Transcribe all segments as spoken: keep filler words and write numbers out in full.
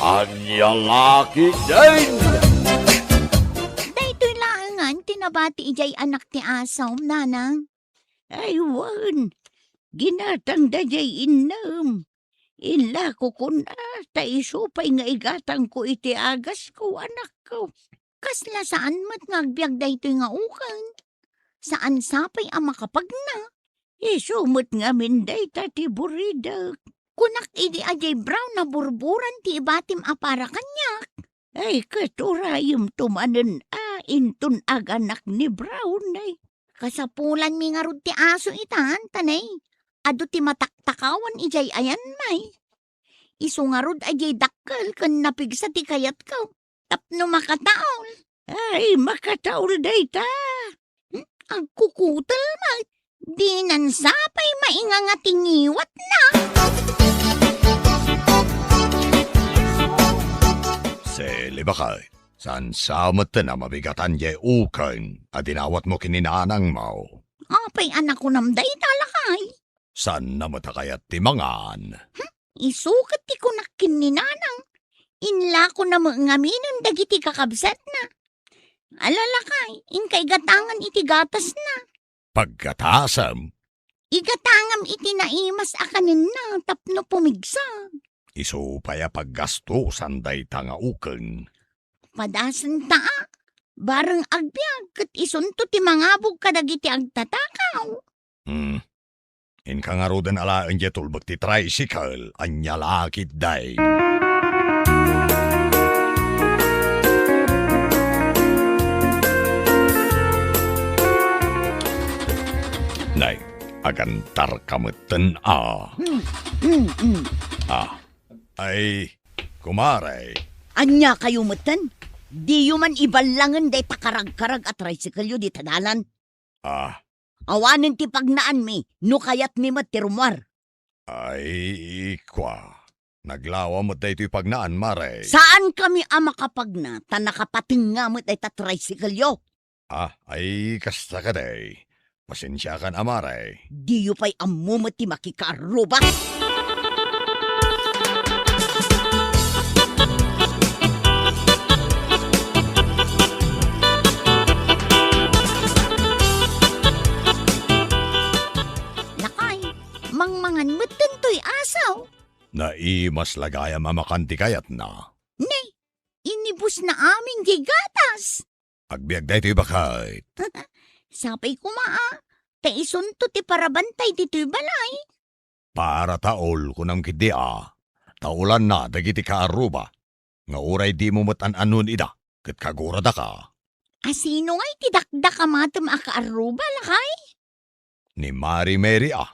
Ania la ketdin? Daytoy laengen ti nabati idiay anak ti asom, nanang. Ay, wen. Ginatangda diay innem. Inlako kuna, ta isu pay nga igatangko iti agasko, anakko. Kasla saan met nga agbiag daytoy nga uken. Saan sapay a makapagna. Isu met ngamin dayta ti buridek. Kunak idi a diay brown a burburan ti ibatim a para kaniak. Ay, ket urayemto manen a inton aganak ni brown, ay. Kasapulanmi ngarud ti aso itan, tanay. Adu ti mataktakawan idiay ayanmi. Isu ngarud a diay dakkel ken napigsa ti kayatko tapno makataol. Ay, makataol dayta. Hmm, agkukutel met. Dinan sapay mainganga ti ngiwatna. Sili, baket, saan sa met a mabigatan diay uken a dinawatmo ken ni nanangmo? Apay a nakunam dayta, lakay? Saanna met a kayat ti mangan? Hmm, isu ket ti kunak ken ni nanang. Inlakona met ngaminen dagiti kakabsatna. Ala, lakay, inka igatangan iti gatasna. Paggatasem? Igatangam iti naimas a kanenna tapno pumigsa. Isu pay a paggastosan dayta nga uken. Padasenta a, bareng agbiag ket isunto ti mangabog kadagiti agtatakaw. Hmm. Inka ngaruden alaen diay tulbek ti tricycle, ania la ketdin? Nay, agantarka metten a. Hmm, hmm, hmm. Ah, ay, kumare. Ania kayo metten? Diyo man iballangen dayta karagkarag a tricycle-yo dita dalan? Ah. Awanen ti pagnaanmi, no kayatmi met ti rummuar. Ay, kua. Naglawa met daytoy pagnaan, mare. Saankami a makapagna, ta nakapatengnga met dayta tricycle-yo. Ah, ay, kasta kadi. Pasensiakan a, mare. Diyo pay ammo met ti makikaarruba. Lakay, mangmangan met daytoy asaw. Naimas la gayam a makan ti kayatna. Ne, inibusna amin diay gatas. Agbiag daytoy, baket. Sapay koma a, ta isunto ti parabantay ditoy balay. Para taol, kunam ketdi a. Taolanna dagiti kaarruba. Nga uray dimo met an-annon ida, ket kaguradaka. A sino ngay ti dakdak a matem a kaarruba, lakay? Ni Mari Mary a.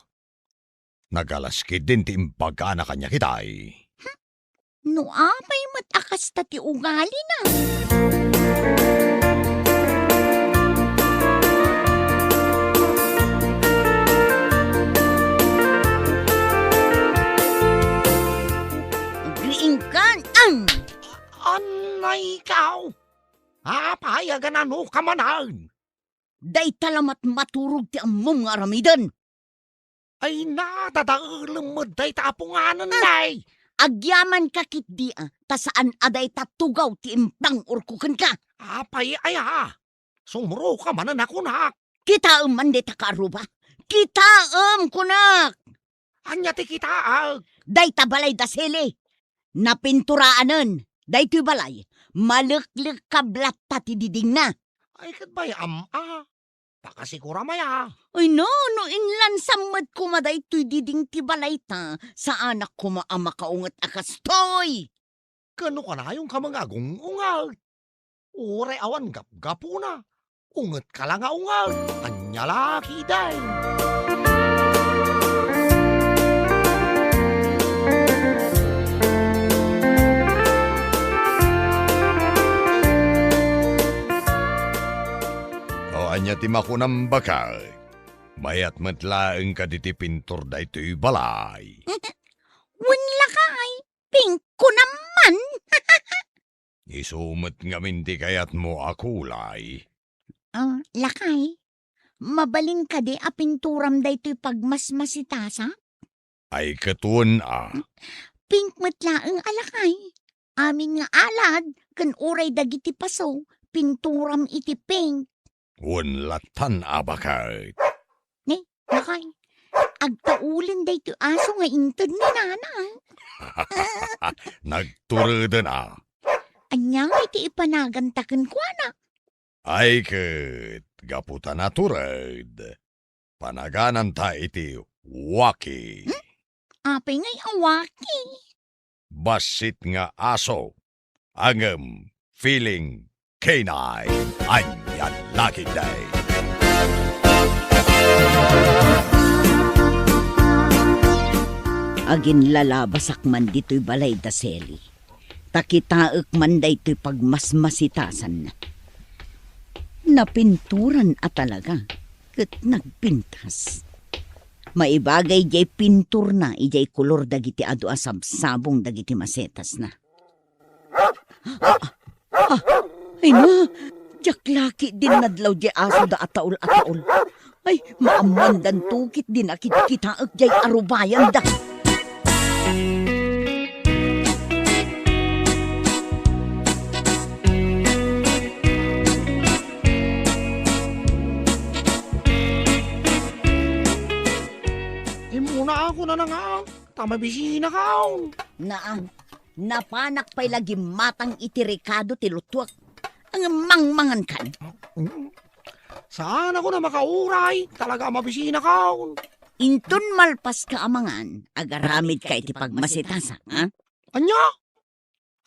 Nagalas ketdin ti imbagana kaniak itay. Hmm? No apay met a kasta ti ugalina. Agriingkan, ang! Anay ikaw? Apay a ganano ka manen? Dayta la matmaturog ti ammom nga aramiden. Ay, nadadaelem met dayta a punganen, ah, nay. Agyamanka ketdi a, ta saan a dayta tugaw ti impang-orko kenka. Apay aya? Sumroka manen a kunak. Kitaem man dayta kaarruba. Kitaem, kunak. Ania ti kitaek? Dayta balay da Sili. Napinturaanen. Daytoy balay, maleklekkab latta ti didingna. Ay, ket bay-am a. Pakasikuram aya. Ay, no, no inlansam met koma daytoy diding ti balayta, saanak koma a makaunget a kastoy. Ken no kanayonka nga agung-unget, uray awan gapgapuna, ungetka la nga unget. Ania la ketdin? O, ania ti makunam, baket? Mayat met laeng kadi ti pintor daytoy balay? Wen, lakay, pink ko naman. Isu met ngamin ti kayatmo a kulay? Ah, lakay, mabalin kadi a pinturam daytoy pagmasmasitasak? Ay, ket wen a. Pink met laeng a, lakay. amin nga alad ken uray dagiti paso, pinturam iti pink. Wen lattan a baket. Ne, lakay, agtaulen daytoy aso nga inted ni nana. Nagtureden a. Ania nga iti ipanaganta kenkuana? Ay ket, gapu ta natured, panagananta iti waki. Hmm? Apay ngay a waki? Bassit nga aso, ngem feeling canine. Ania la ketdi. Aginlalabasak man ditoy balay da Seli. Ta kitaek man daytoy pagmasmasitasanna. Napinturan a talaga, ket nagpintas. Maibagay diay pinturna idiay kolor dagiti adu a sabsabong dagiti masetasna. Ah, ah, ay na, diak la ketdin nadlaw diay asoda a taol a taol. Ay, maammoandanto ketdin a kitkitaek diay arubayanda. Immuna ako nanangaw, ta mabisinakaw. Naan, napanak pay la gimmatang iti rekado ti lutuek. Ngem mangmangankan. Mm. Saanakon a makauray, talaga a mabisinakaw. Inton malpaska a mangan, agaramidka iti pagmasitasak, ha? Ania?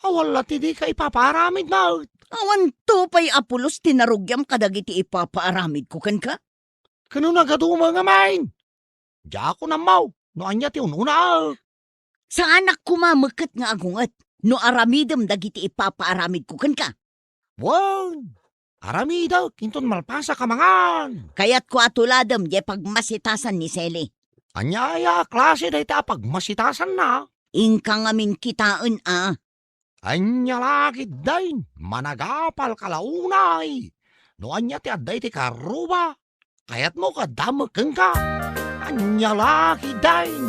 Awan la ti dika ipapaaramid met. Awanto pay a pulos ti narugiam kadagiti ipapaaramidko kenka? Ken no nagadu met ngamin, diakon ammo no ania ti un-unaek. Saanak koma met ket nga agunget no aramidem dagiti ipapaaramidko kenka. Wen, aramidek inton malpasak a mangan. Kayatko a tuladem diay pagmasitasan ni Seli. Ania aya a klase dayta a pagmasitasanna? Inka ngamin kitaen a. Ania la ketdin, managapalka la unay. No ania ti adda iti karruba, kayatmo nga adda met kenka. Ania la ketdin.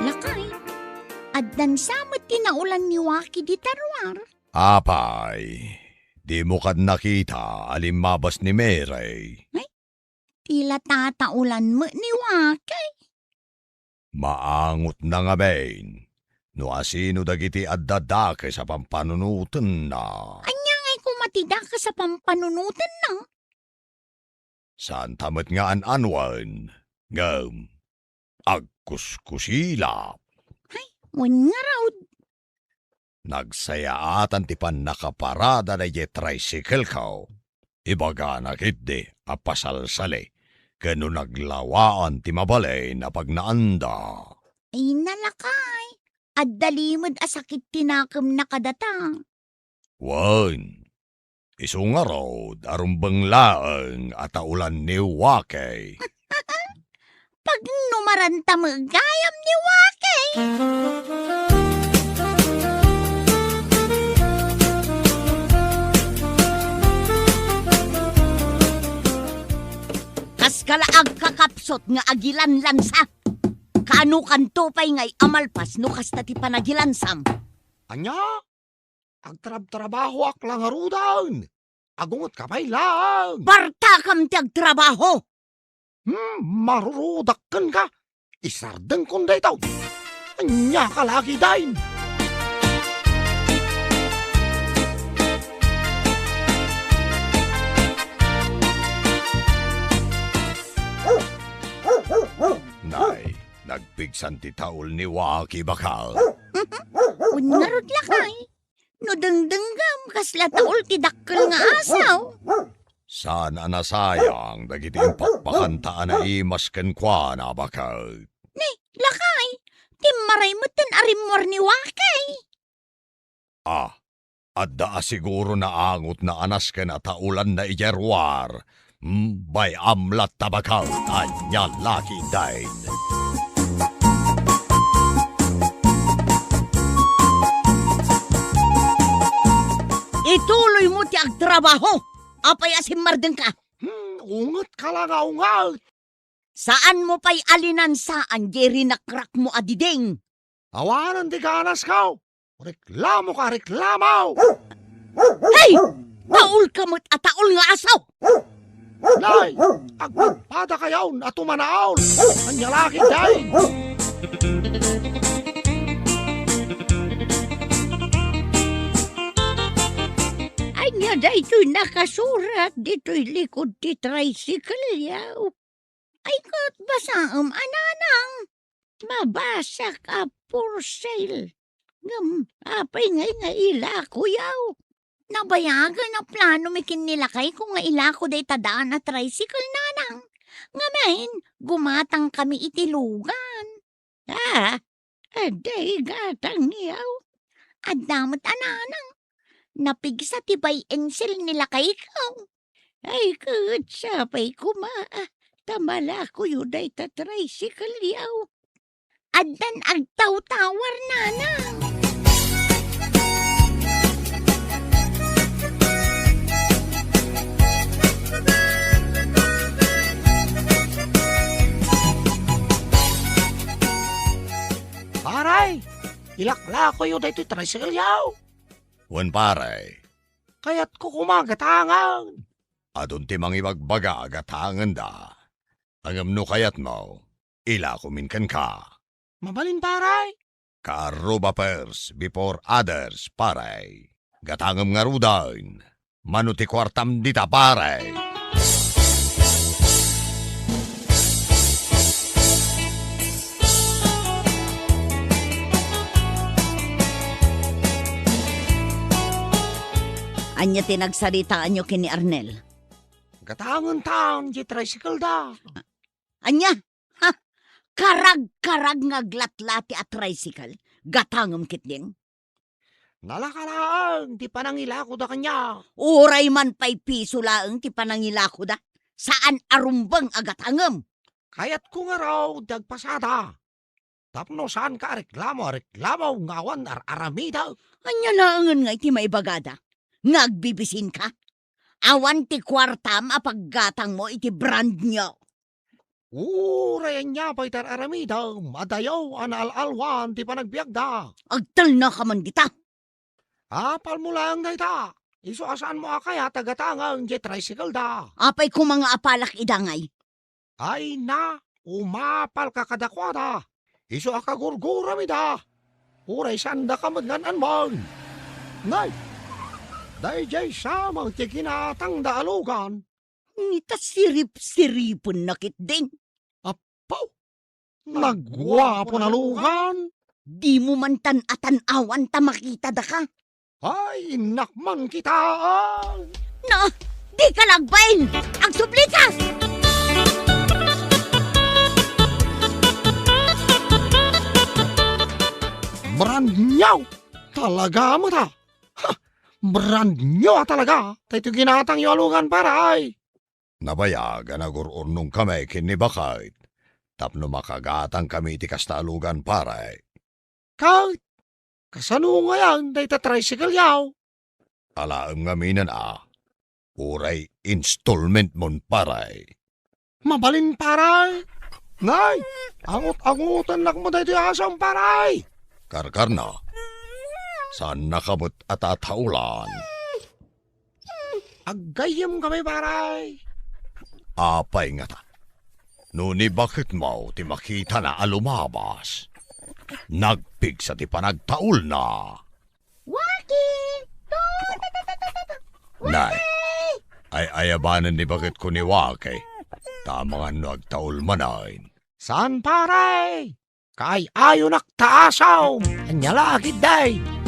Lakay, addan sa met ti naolan ni Waki dita ruar. Apay, dimo kad nakita a limmabas ni Mary? Ay, ti la tataulan met ni Wakay. Maangotna ngamin no asino dagiti adda dakes a pampanunotenna. Ania ngay koma ti dakes a pampanunotenna? Saanta met nga an-anuen, ngem agkuskusilap. Ay, wen ngarud. Nagsayaatan ti pannakaparada daydiay tricycle-ko. Ibagana ketdi a pasalsali ken no naglawaan ti mabalin a pagnaanda. Ay, nalakay. Adda limed a sakit ti nakemna kadata. Wen, isu ngarud a rumbeng laeng a taolan ni Wakay. Pagnumaranta met gayam ni Wakay. Kaska la agkakapsut nga agilanlansa. Kaanokanto pay ngay a malpas no kasta ti panagilansam? Ania? Agtrabtrabahoak la ngaruden. Agungetka pay laeng. Partakam ti agtrabaho! Hmm, marurudak kenka. Isardengkon daytoy. Ania ka la ketdin? Nay, nagpigsan ti taol ni Waki, bakal. Wen ngarud, lakay. No dengdenggam, kasla taol ti dakkel nga asaw. Saan a nasayang dagiti impakpakanta a naimas kenkuana, baket. Ni, lakay, timmaray metten a rimmuar ni Wakay. Ah, adda a siguro naangotna a nasken a taolanna idiay ruar. Hmm, bay-am latta, baket, ania la ketdin. Ituloymo ti agtrabaho. Apay a simmardengka? Hmm, ungetka la nga unget. Saanmo pay a linansaan diay rinakrakmo a diding. Awanen ti ganasko. Reklamoka, reklamo! Hey! Taolka met a taol nga aso! Nay, agpadpadakayon a tumanaol! Ania la ketdin? Ania daytoy nakasurat ditoy likod ti tricycle-yo? Ay, ket basaem a, nanang. Mabasak a for sale. Ngem, apay ngay nga ilakoyo? Nabayagen a plano mi ken ni lakayko nga ilako dayta daan a tricycle, nanang. Ngamin, gumatangkami iti lugan. Ah, adda gatangyo? Adda met a, nanang. Napigsa ti buy and sell ni lakayko. Ay, ket sapay koma, ta malakoyo dayta tricycle-yo. Addan agtawtawar, nanang. Pare, ilaklakoyo daytoy tricycle-yo. Wen, pare. Kayatko koma gatangen. Adun ti mangibagbaga a gatangenda. Ngem no kayatmo, ilakomin kenka. Mabalin, pare? Kaarruba first before others, pare. Gatangem ngaruden. Mano ti kuartam dita, pare? Ania ti nagsaritaanyo ken ni Arnel? Gatangentan ti tricycle-da. Ania? Ha? Karagkarag nga aglatlati a tricycle? Gatangem ketdin? Nalaka laeng ti panangilakoda kaniak. Uray man pay piso laeng ti panangilakoda, saan a rumbeng a gatangem. Kayatko ngarud ti agpasada. Tapno saanka a reklamo a reklamo nga awan ar-aramidek. Ania laengen ngay ti maibagada? Nga agbibisinka? Awan ti kuartam a paggatangmo iti brand new. Uray ania pay ti ar-aramidem, adayo a naal-alwan ti panagbiagda. Agtalnaka man dita. Apalmo laeng dayta. Isu a saanmo a kayat a gatangen diay tricycle-da. Apay koma nga apalak ida ngay? Ay na, umapalka kadakuada. Isu a kagurguram ida. Uray saandaka met nga an-anmon. Nay, daydiay sa met ti ginatangda a lugan. Ngem ta sirip-siripenna ketdin. Apo, naguapon a lugan. Dimo man tan-awan ta makitadaka. Ay, innak man kitaan. No, dika la agbain. Agsublika! Brand new talaga met a. Ha! Brand new a talaga daytoy ginatangyo a lugan, pare. Nabayag a nagur-urnongkami ken ni Baket tapno makagatangkami iti kasta a lugan, pare. Ket kasano ngayen dayta tricycle-yo? Alaem ngaminen a, uray installment-mon, pare. Mabalin, pare. Nay, angut-angutennak met daytoy asom, pare. Karkarna, saannaka met a tataolan. Aggayyemkami, pare. Apay ngata? No ni Baketmo ti makitana a lumabas, nagpigsa ti panagtaolna. Waki! Nay, ay-ayabanen ni Baketko ni Waki. Ta amangan no agtaol manen. Saan, pare? Kaay-ayonak ta asom! Ania la ketdi?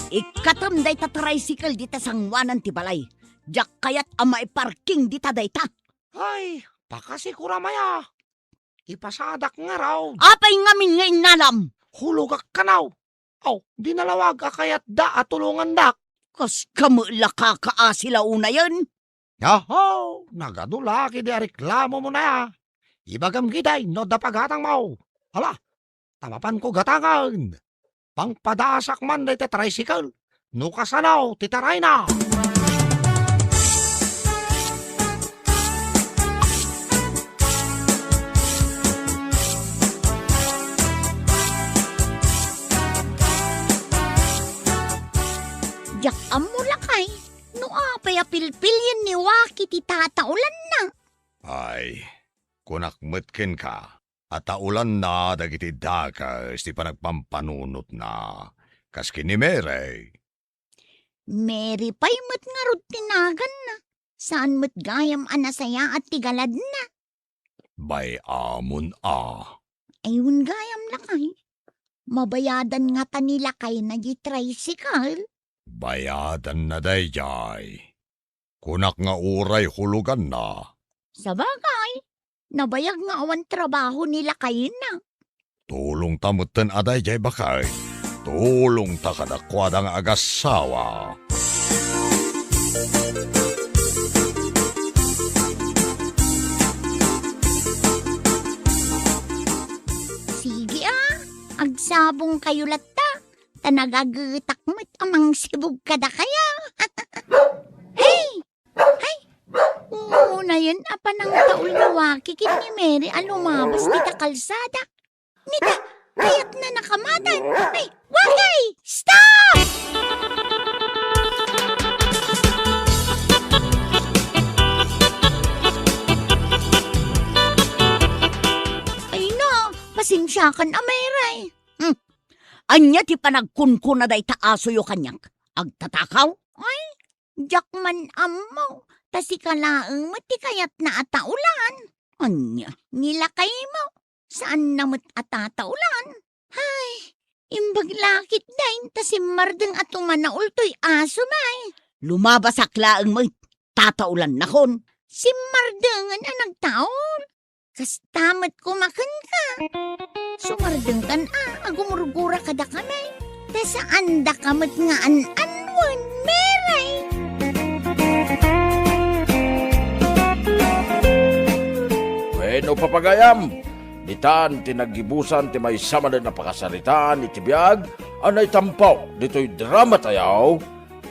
Ikkatem dayta tricycle dita sangoanan ti balay. Diak kayat a maiparking dita dayta. Ay, pakasikuram aya. Ipasadak ngarud. Apay ngamin nga innalam? Hulogak kano. Aw, di nalawag a kayatda a tulongandak. Kas kamo la kakaasi la unayen? Aho, nagadu la ketdi a reklamomon aya. Ibagam ketdi no adda pagatangmo. Ala, ta mapanko gatangen. Pangpadaasak man dayta tricycle no kasano ti tarayna. Diak ammo, lakay, no apay a pilpilien ni Waki ti tataulanna. Ay, kunak met kenka a taulanna dagiti dakes ti panagpampanunotna, kas ken ni Mary. Mary pay met ngarud ti naganna. Saan met gayam a nasayaat ti galadna. Bay-amon a. Ay, wen gayam, lakay. Mabayadan ngata ni lakayna di tricycle. Bayadanna daydiay. Kunak nga uray huloganna. Sabagay, nabayag nga awan trabaho ni lakayna. Tulongta metten a daydiay, baket. Tulongta kadakuada nga agassawa. Sige a, agsabongkayo latta, ta nagagetak met a mangsibog kadakayo. Hey! Ay, unayen a panangtaul ni Waki ken ni Mary a lumabas dita kalsada. Nita, kayatna nakamatan. Ay, Waki! Stop! Ay na, pasensiakan a, Mary. Hmm. Ania ti panagkunkuna dayta asoyo kaniak? Agtatakaw? Ay, diak man ammo, ta sika laeng met ti kayatna a taulan. Ania? Ni lakaymo, saanna met a tataulan. Ay, imbag la ketdin ta simmardeng a tumanaol toy asom ay. Lumabasak laeng met, tataulannakon. Simmardengen a nagtaol. Kasta met koma kenka. Sumardengkan a, agumurgura kadakami. Ta saandaka met nga an-anuen, Mary. Wenno, papagayam, ditan ti naggibusan ti maysa manen a pakasaritaan iti biag a naitampo ditoy drama tayo,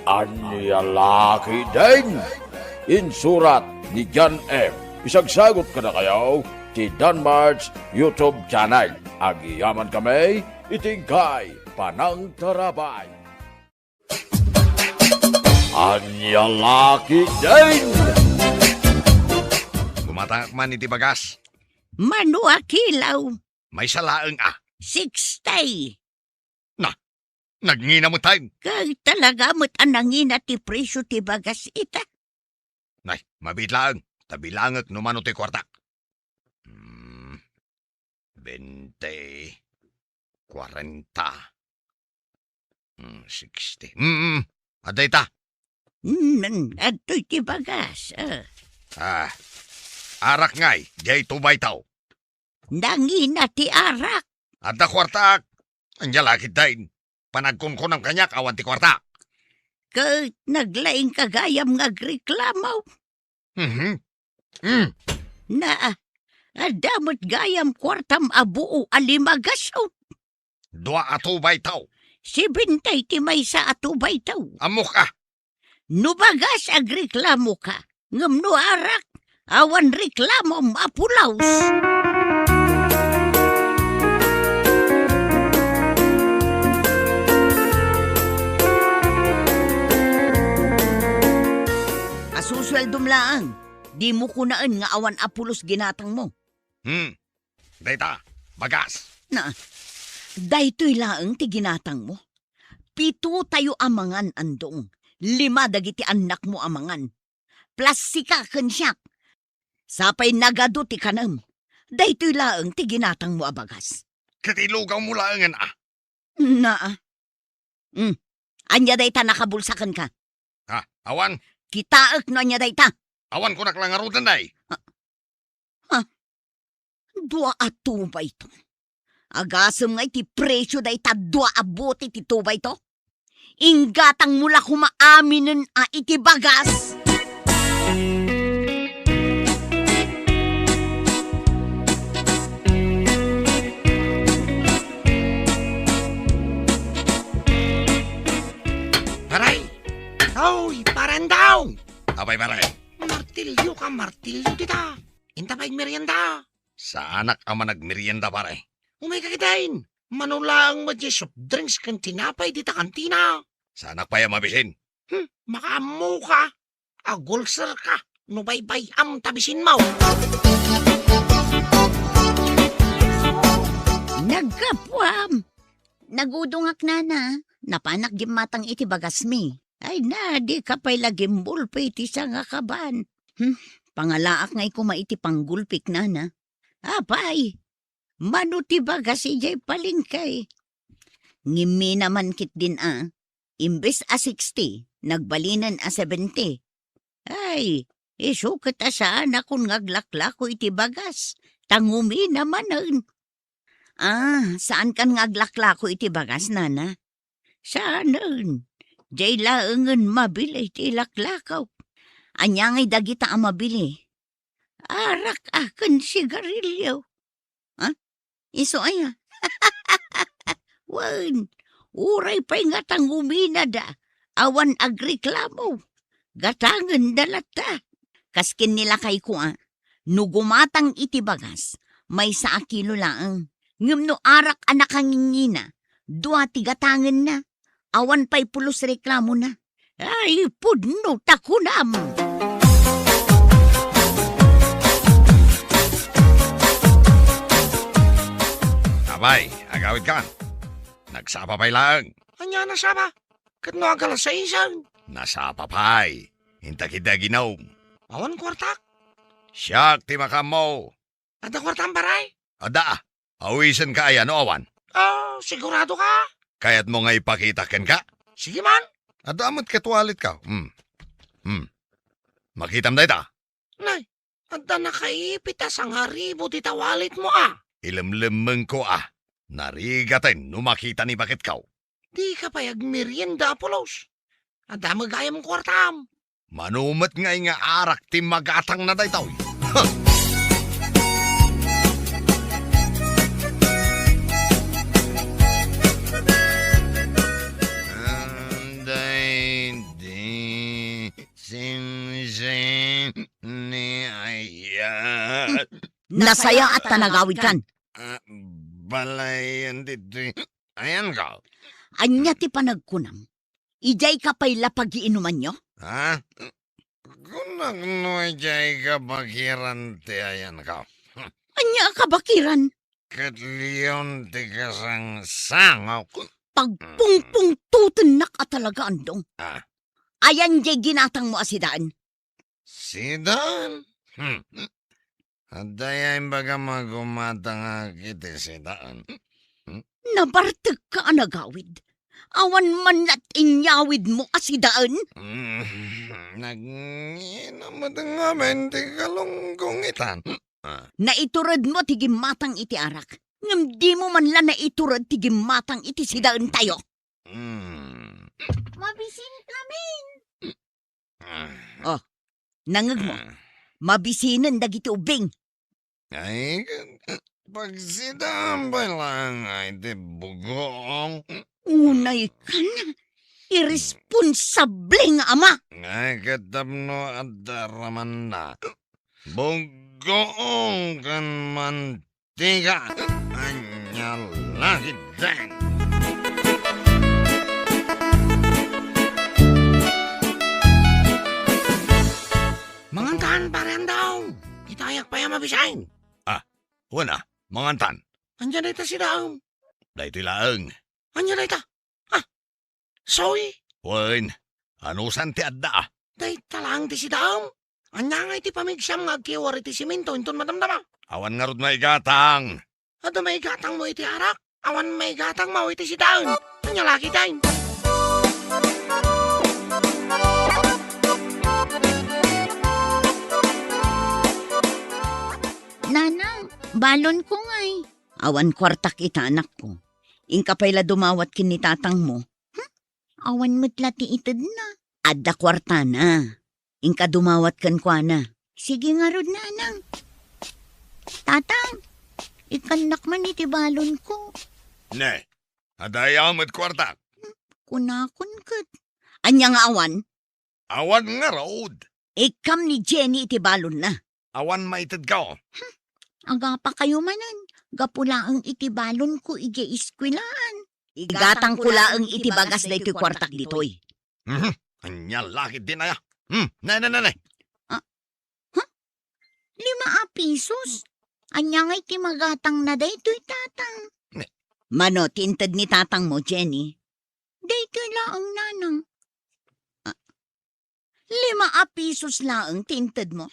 Ania la ketdin? Insurat ni John M. Isagsagut kadakayo ti Danmart's YouTube channel. Agyamankami iti inkay panangtarabay. Ania la ketdin? Gumatangak man iti bagas. Mano a kilo? Maysa laeng a. Sixty. Na, nagngina met tayo. Kay talaga met a nangina ti presyo ti bagas ita. Nay, mabiit laeng, ta bilangek no mano ti kuartak. Hmm, bente, kuarenta, hmm, sixty. Hmm, hmm, adda ita. Hmm, adtoy ti bagas, ah. Ah, arak ngay, diay two by two. Nangina ti arak. Adda kuartak. Ania la ketdin? Panagkunkunam kaniak awan ti kuartak. Ket naglaingka gayam nga agreklamo. Mhm. Mm. Na, adda met gayam kuartam a buo a lima gasut. Dua a two by two. Sibintay ti maysa a two by two. Ammok a. No bagas, agreklamoka, ngem no arak, awan reklamom a pulaws. A susueldom laeng, dimo kunaen nga awan a pulos ginatangmo. Hmm. Dayta, bagas. Na, daytoy laeng ti ginatangmo. Pito tayo a mangan, Andong. Lima dagiti annakmo a mangan. Plus sika ken siak. Sapay nagadu ti kanem. Daytoy laeng ti ginatangmo a bagas. Ket ilugawmo laengen a. Na. Hmm. Ania dayta nakabulsa kenka? Ha, awan. Kitaek no ania dayta. Awan, kunak la ngaruden, day. Ha? Ha? Dua a two by two. Agasem nga iti presyo dayta dua a bote ti two by two? Inggatangmo la koma aminen a iti bagas. pay, pare. Martilyo ka, martilyo dita. Inta pay agmerienda. Saanak a managmerienda, pare. Umayka ketdin. Mano laeng met diay soft drinks ken tinapay dita kantina. Saanak pay a mabisin. Hmm, makaammoka. Agulserka no baybay-am ta bisinmo. Naggapuam! Nagudongak, nana. Napanak gimmatang iti bagasmi. Ay na, dika pay la gimbulpi iti sangakaban. Hmm, pangalaak ngay koma iti panggulpik, nana. Apay, mano ti bagas idiay palengke? Ngimmina man ketdin a, imbes a sixty, nagbalinen a seventy. Ay, isu ket a saanakon nga aglaklako iti bagas, ta ngumina manen. Ah, saankan nga aglaklako iti bagas, nana? Saanen. Diay laengen mabili ti ilaklakaw. Ania ngay dagita a mabili? Arak a ken sigarilyo. Ha? Isu aya? Wen, uray pay nga ta nguminada, awan agreklamo. Gatangenda latta. Kas ken ni lakayko a, no gumatang iti bagas, maysa a kilo laeng. Ngem no arak a nakangingina, dua ti gatangenna. Awan pay pulos reklamona. Ay, pudno ta kunam! Apay, agawidkan. Nagsapa pay laeng. Ania a nasapa? Ket no agalasaisen? Nasapa pay. Inta ketdi aginom. Awan kuartak. Siak ti makaammo. Adda kuartam, pare? Adda. Awisenka aya no awan? Ah, sigurado ka? Kayatmo nga ipakitak kenka? Sige man. Adda met ket walletko. Hmm. Hmm. Makitam dayta? Nay, adda nakaipit a sangaribu dita walletmo a. Ilemlemmengko a. Narigaten no makita ni baketko. Dika pay agmerienda a pulos. Adda met gayam kuartam. Mano met ngay nga arak ti magatangna daytoy? Daydi simsim ni ayat. Nasayaat ta nagawidkan. Ah, balayen ditoy ayanko. Ania ti panagkunam? Idiayka pay la pagiinumanyo? Ha? Kunak no idiay kabakiran ti ayanko. Ania a kabakiran? Ket leon ti kasangsangok. Pagpungpungtutennak a talaga, Andong. Ah. Ayan diay ginatangmo a sidaen? Sidaen? Hmm. Adda aya imbagam a gumatangak iti sidaen. Hmm? Nabartekka a nagawid. Awan man la ti inyawidmo a sidaen? Hmm. Nagngina met ngamin ti kalunggong itan. Ah. Naituredmo ti gimmatang iti arak. Ngem dimo man la naitured ti gimmatang iti sidaentayo. Hmm. Mabisinkamin. Ah. Oh, nangegmo. Ah. Mabisinen dagiti ubbing. Ay, pagsidaan pay laeng iti bugoong. Unay kan, iresponsable nga ama. Ay, ket tapno adda ramanna. Bugoong ken man Tiga, ania la ketdin? Mangantan, Pare Andong. Kitayak pay a mabisin. Ah, wen a, mangantan. Ania dayta sidaem? Daytoy laeng. Ania dayta? Ah, Soy? Wen, anusan ti adda? Dayta laeng ti sidaem. Ania ngay ti pamigsam nga agkiwar iti simento inton madamdama? Awan ngarud maigatang. Adda maigatangmo iti arak? Awan maigatangmo iti sidaen. Ania la ketdin? Nanang, balonko ngay. Awan kuartak ita, anakko. Inka pay la dumawat ken ni tatangmo. Hmm? Awan met la ti itedna. Adda kuartana. Inka dumawat kenkuana. Sige ngarud, nanang. Tatang, ikkannak man iti balonko. Ne, adda aya met kuartak? Kunakon ket. Ania nga awan? Awan ngarud. Ikkam ni Jenny iti balonna. Awan maitedko. Agapakayo manen, gapu laeng iti balonko idiay eskuelaan. Igatangko laeng iti bagas daytoy kuartak ditoy. Mhm. Ania la ketdin aya? Hmm, ne, ne, ne, ne. Ah, huh? Lima a pisos? Ania ngay ti magatangna daytoy, Tatang? Ne. Mano ti inted ni tatangmo, Jenny? Daytoy laeng, Nanang. Ah, lima a pisos laeng ti intedmo?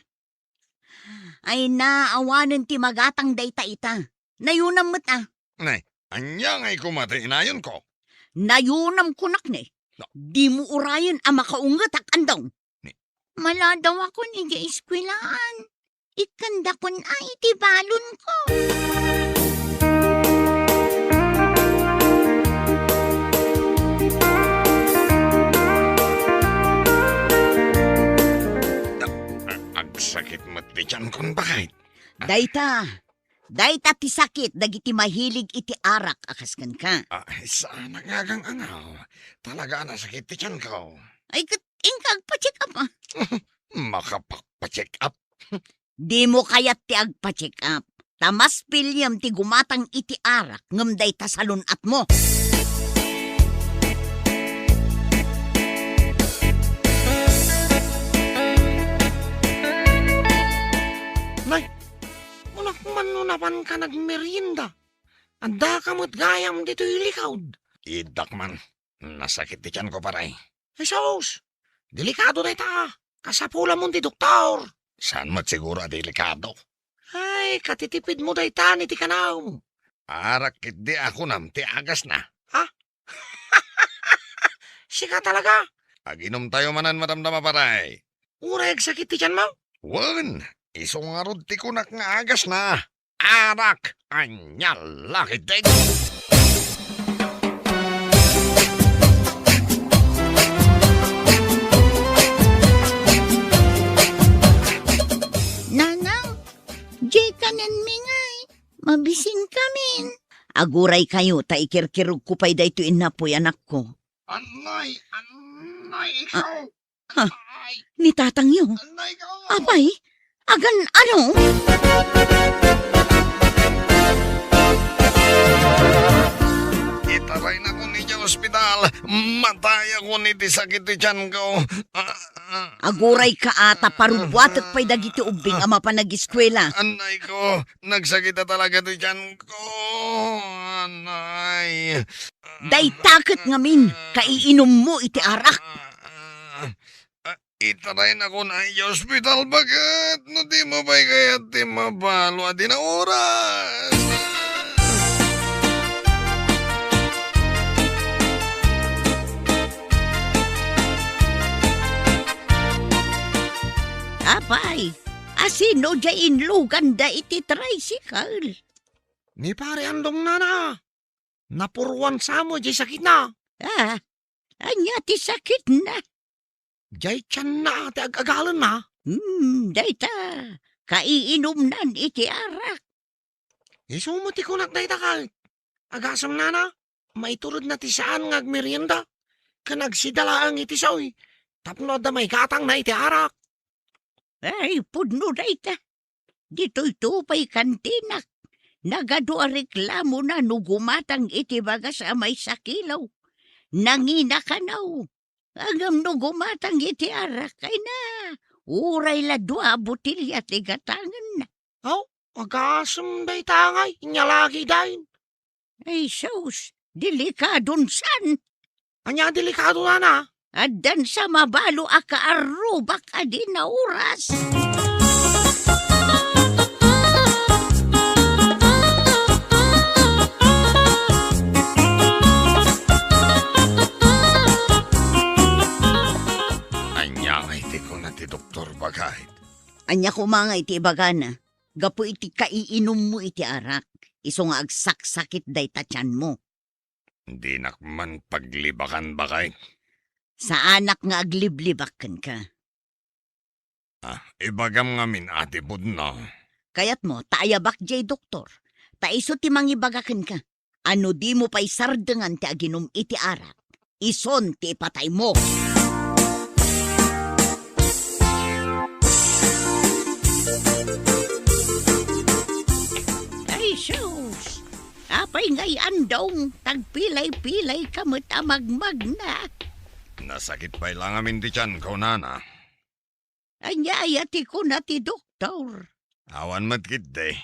Ay na, awanen ti magatang dayta ita. Nayonam met a. Nay, ania ngay koma ti inayonko? Nayonam kunak ne. No. Dimo urayen a makaungetak, andong. Ni- Maladawakon idiay eskuelaan. Ikkandakon a iti balonko. Da-, a-, agsakit met ti tiankon, baket. Dayta, dayta ti sakit dagiti mahilig iti arak a kas kenka. Ah, saanak nga agang-angaw. Talaga a nasakit ti tianko. Ay, ket inka agpa-check up, a. Makapagpa-check up? Dimo kayat ti agpa-check up. Ta mas piliem ti gumatang iti arak ngem dayta salun-atmo. Nay, malakman no napanka nagmerienda. Addaka met gayam ditoy likod. Iddak man. Nasakit ti tianko, pare. Jesus! Delikado dayta. Kasapulamon ti doktor. Saan met siguro a delikado? Ay, katitipidmo dayta ni ti kanaw. Arak ketdi a kunam ti agasna. Ha? Sika talaga? Aginumtayo manen madamdama, pare. Uray agsakit ti tianmo? Wen, isu ngarud ti kunak nga agasna. Arak, ania la ketdi? Nanang, diay kanenmi ngay. Mabisinkamin. Aguraykayo ta ikirkirogko pay daytoy innapoy, anakko. Anay, anay, ikaw. Ha? Ay. Ni tatangyo? Anay ka! Apay, agan-ano? Itaraynakon idiay ospital. Matayakon iti sakit ti tianko. Ah, ah. Agurayka a ta parubbuatek pay dagiti ubbing a mapan ageskuela. Anay ko, nagsakit a talaga ti tianko. Anay. Dayta ket ngamin, kaiinummo iti arak. Ah, ah, ah, itaraynakon idiay ospital, baket no dimo pay kayat ti mabalo a dina oras. Apay, asino diay inluganda iti tricycle? Ni Pare Andong, nana. Napuruan sa met diay sakitna. Ah, ania ti sakitna? Diay tianna ti ag-agalenna. Hmm, dayta, kaiinumnan iti arak. Isu met ti kunak dayta ket. Agasem, nana, maituredna ti saan nga agmerienda ken agsida laeng iti saoy tapno adda maigatangna iti arak. Ay, pudno dayta. Ditoyto pay kantinak. Nagadu a reklamona no gumatang iti bagas a maysa kilo. Nangina kano. Ngem no gumatang iti arak, ay na, uray la dua a botelia ti gatangenna. Aw, agasem dayta ngay, ania la ketdin? Ay sus, delikadon san. Ania a delikado, nana? Addan sa mabalo a kaarrubak a dina oras. Ania ngay ti kuna ti doktor, baket? Ania koma ngay ti ibagana? Gapu iti kaiinummo iti arak, isu nga agsaksakit dayta tianmo. Dinak man paglibakan, baket. Saanak nga agliblibak kenka. Ah, ibagam ngamin a ti pudno. Kayatmo ta ayabak diay doktor, ta isu ti mangibaga kenka. A no dimo pay sardengan ti aginum iti arak, isun ti ipataymo. pay ngay andong, tagpilay-pilay ka met a magmagna. Nasakit pay la ngamin ti tianko, nana. Ania aya ti kuna ti doktor? Awan met ketdi.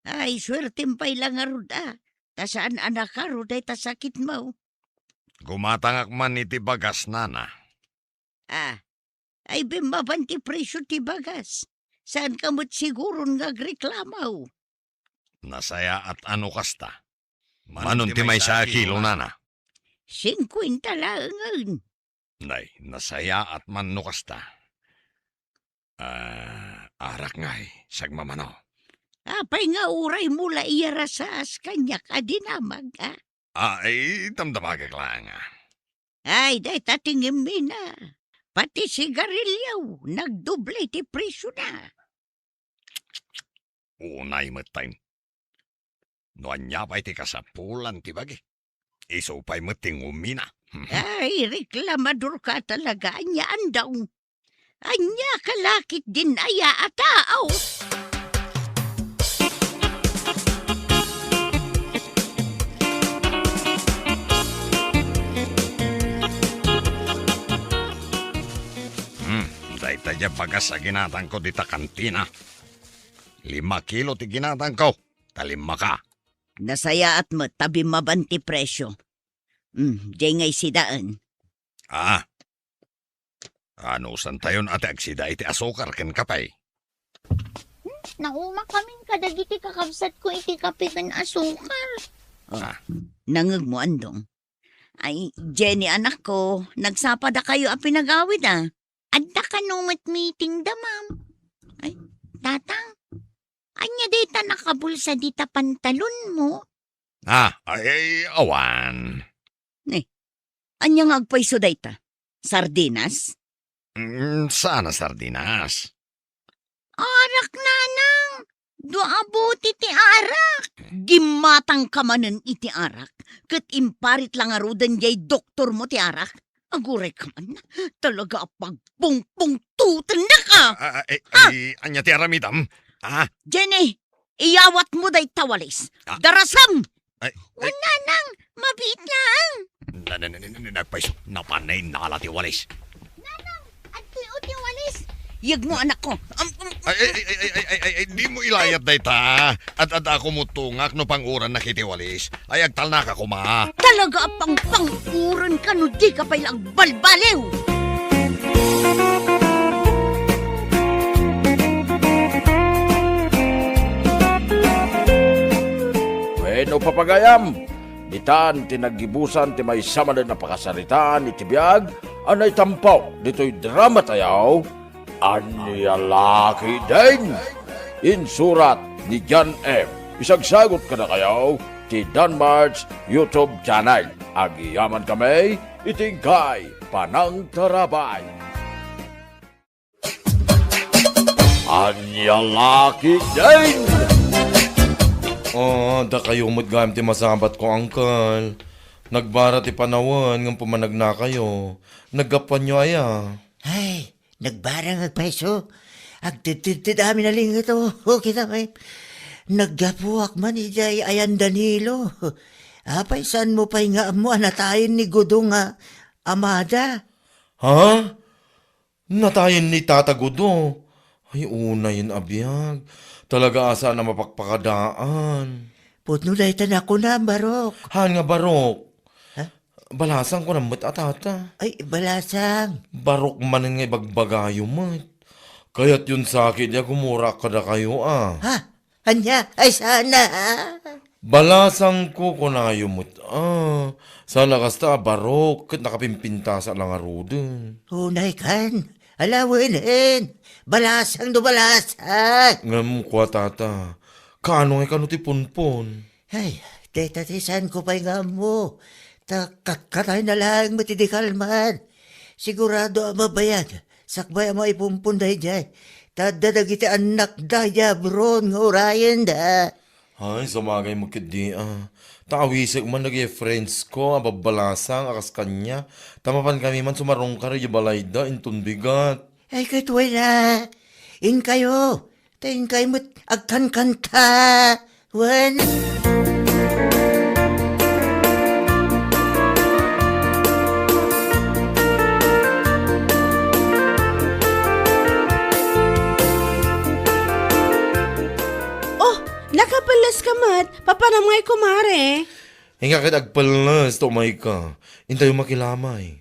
Ay, suertem pay la ngarud a, ta saan a nakaro dayta sakitmo. Gumatangak man iti bagas, nana. Ah, ay bimmaban ti presio ti bagas. Saanka met siguron nga agreklamo. Nasayaat a no kasta. Manon ti maysa a kilo, nana? Singkuenta laengen. Nay, nasayaat man no kasta. Ah, arak ngay, sagmamano. Apay nga uraymo la iyarasas kaniak a dinamag, a? Ah, ay, damdamagek laeng, a. Ay, dayta ti ngemmina. Pati sigarilio, nagdoble ti presiona. Unay met tayo. No ania pay ti kasapulan ti bagi, isu pay met ti ngumina. Ay, reklamador ka talaga, ania andong. Ania ka lakit din aya a tao? Hmm, dayta diay bagas a ginatangko dita kantina. Lima kilo ti ginatangko, ta lima ka. Nasayaat met ta bimmaban ti presio. Hmm, diay nga isidaen. Ah, anusantayon a ti agsida iti asukar ken kape? Hmm, naumakami kadagiti kakabsatko iti kape ken asukar. Oh, ah. Nangegmo, andong. Ay, Jenny, anakko, nagsapadakayo a pinagawid, a. Adda kano met meeting da, ma'am. Ay, tatang, ania dayta nakabulsa dita pantalonmo? Ah, ay, ay, awan. Ne, ania nga agpayso dayta? Sardinas? Mm, saan a sardinas? Arak, nanang! Dua a bote ti arak! Gimmatangka manen iti arak, ket imparit la ngaruden diay doktormo ti arak. Agurayka man, talaga a pagpungpungtotennaka! Ah, ah, eh, ah! Ay, ania ti aramidam? Ah? Jenny, iyawatmo dayta walis. Ah. Darasem! Ay, ay. Wen, nanang, mabiit laeng. Na, na, na, na, na, nagpayso, napan nainala ti walis. Nanang, adtoy ti walis. Yegmo, anakko. Am, am, ay, ay, ay, dimo ilayat dayta. Ad-adda a kumutungak no pang-urannak iti walis. Ay, agtalnaka koma. Talaga a pangpang-uranka no dika pay la agbalbaliw. Wenno, papagayam, ditan ti naggibusan ti maysa manen a pakasaritaan iti biag a naitampo ditoy drama tayo, Ania La Ketdin? Insurat ni John M. Isagsagut kadakayo ti Danmar's YouTube channel. Agyamankami iti inkay panangtarabay. Ania La Ketdin? Ah, dakayo met gayam ti masabatko, Uncle. Nagbara ti panawen ngem pumanagnakayo. Naggapuanyo aya? Ay, nagbarang agpayso. Agtedtedted amin a linget, o, kita pay. Naggapuak man idiay ayan Danilo. Apay, saanmo pay nga ammo a natayen ni Gudo nga amada? Ha? Natayen ni Tata Gudo? Ay, unayen a biag. Talaga a saan a mapakpakadaan. Pudno dayta nakunam, Barok. Haan nga barok? Ha? Balasang kunam met a tata. Ay, balasang. Barok manen nga ibagbagayo met. Kayatyon saki di a gumurak kadakayo, a. Ha? Ania? Ay, saan a? Balasangko kunayo met, a. Saan a kasta a barok ket nakapimpintasa la ngaruden. Unaykan. Alawenen. Balasang no balasang. Ngem kua, tata, kaano ngay kano ti punpon? Ay, dayta ti saanko pay nga ammo. Ta katkatayna laeng met idi kalman. Sigurado a mabayag sakbay a maipumpon daydiay. Ta adda dagiti annakda idiay abroad nga urayenda. Ay, sumagay met ketdi, a. Ta awisek man dagiti friendsko a babbalasang a kas kaniak. Ta mapankami man sumarungkar idiay balayda inton bigat. Ay, ket wen a. Inkayo. Ta inkay met agkankanta. Wen. Met, papanam ngay, kumare? Inka ket agpelles ta umayka. Intayo makilamay.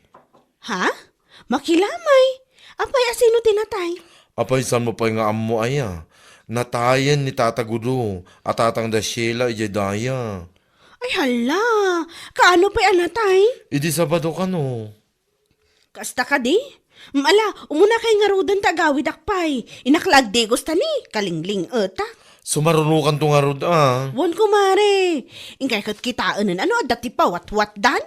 Ha? Makilamay? Apay, a sino ti natay? Apay, saanmo pay nga ammo aya? Natayen ni Tata Gudo a tatangda Sheila idiay daya. Ay, hala! Kaano pay a natay? Idi Sabado kano. Kasta kadi? Mm, ala, umunakay ngaruden ta agawidak pay. Innak la agdigos ta ni, kalingling-etak. Sumarunokanto ngarud a. Wen, kumare. Inkay ket kitaenen no adda ti pawatwatdan?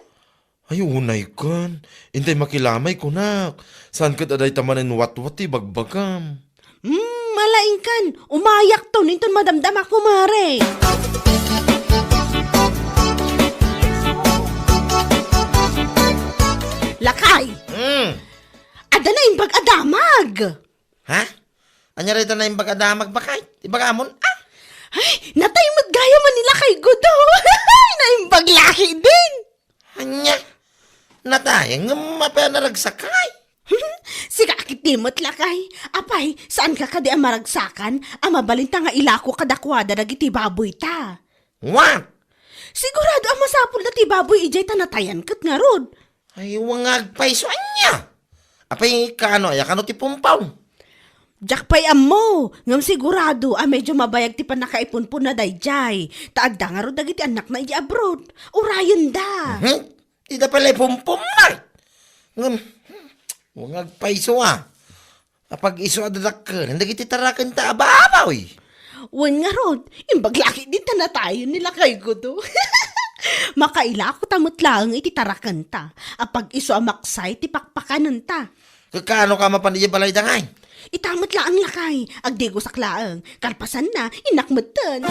Ay, unay ken. Intay makilamay kunak. Saan ket a dayta manen watwat ti bagbagam? Hmm, ala inkan. Umayakton inton madamdama, kumare. Lakay! Hmm. Adda naimbag a damag! Ha? Ania dayta naimbag a damag, baket? Ibagamon, ah? Ay, natay met gayam ni Lakay Gudo. Naimbag lakay din. Ania? Natay, ngem apay a naragsakay? Sika ket di met, lakay. Apay, saanka kadi a maragsakan a mabalinta nga ilako kadakuada dagiti baboyta? What? Sigurado a masapulda ti baboy idiay ta natayan ket ngarud. Ay, wen nga agpayso, ania? Apay, kaano aya kano ti pumpaw? Diak pay ammo, ngem sigurado a medyo mabayag ti pannakaipunponna daydiay, ta adda ngarud dagiti annakna idiay abroad. Urayenda. Mhm. Dida pay la ipumpom, ay. Ngem, wen nga agpayso, a. Apag-isu a dadakkel dagiti tarakenta a baboy. Wen ngarud, imbag lakay din ta natayen ni Lakay Gudo. Makailako ta met laeng iti tarakenta. Apag-isu a maksay ti pakpakanenta. Kakano ka mapan idiay balayda ngay? Ita met laeng, lakay, agdigosak laeng. Kalpasanna, innak metten.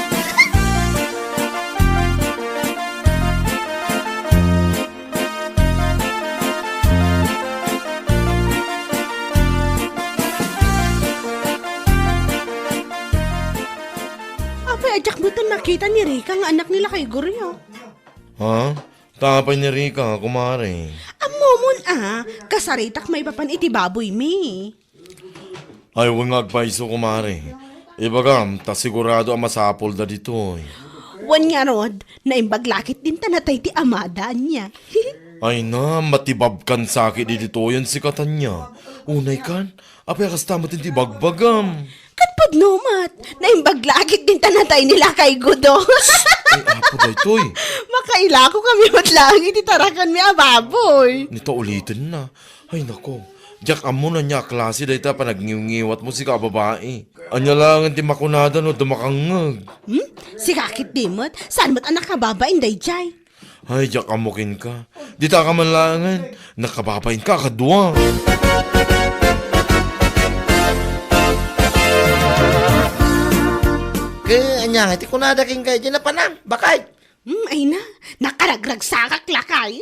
Apay, a diak metten makita ni Rica nga annak ni Lakay Gudo? Ha? Ta apay ni Rica, kumare? Ammomon a, kasaritak maipapan iti baboymi. Ay, wen nga agpayso, kumare. Ibagam, ta sigurado a masapulda ditoy. Wen ngarud, naimbag lakay din ta natay ti amada, ania. Ay na, matibabkan sakit ditoyen sika, ania. Unay kan, apay a kasta met ti bagbagam? Ket pudno met, naimbag lakay din ta natay ni Lakay Gudo. Ay, apo daytoy. Makailako kami met laeng iti tarakanmi a baboy. Ni ta ulitenna. Ay, nako. Diak ammo no ania a klase dayta a panagniwngiwatmo, sika a babai. Ania laengen ti makunada no adda makangngeg? Hmm? Sika ket di met, saan met a nakababain daydiay? Ay, diak ammo kenka. Dita ka man laengen, nakababainka a kadua. Ket ania nga ti kunada kenka iti napanak, baket? Hmm, ay na, nakaragragsakak lakay.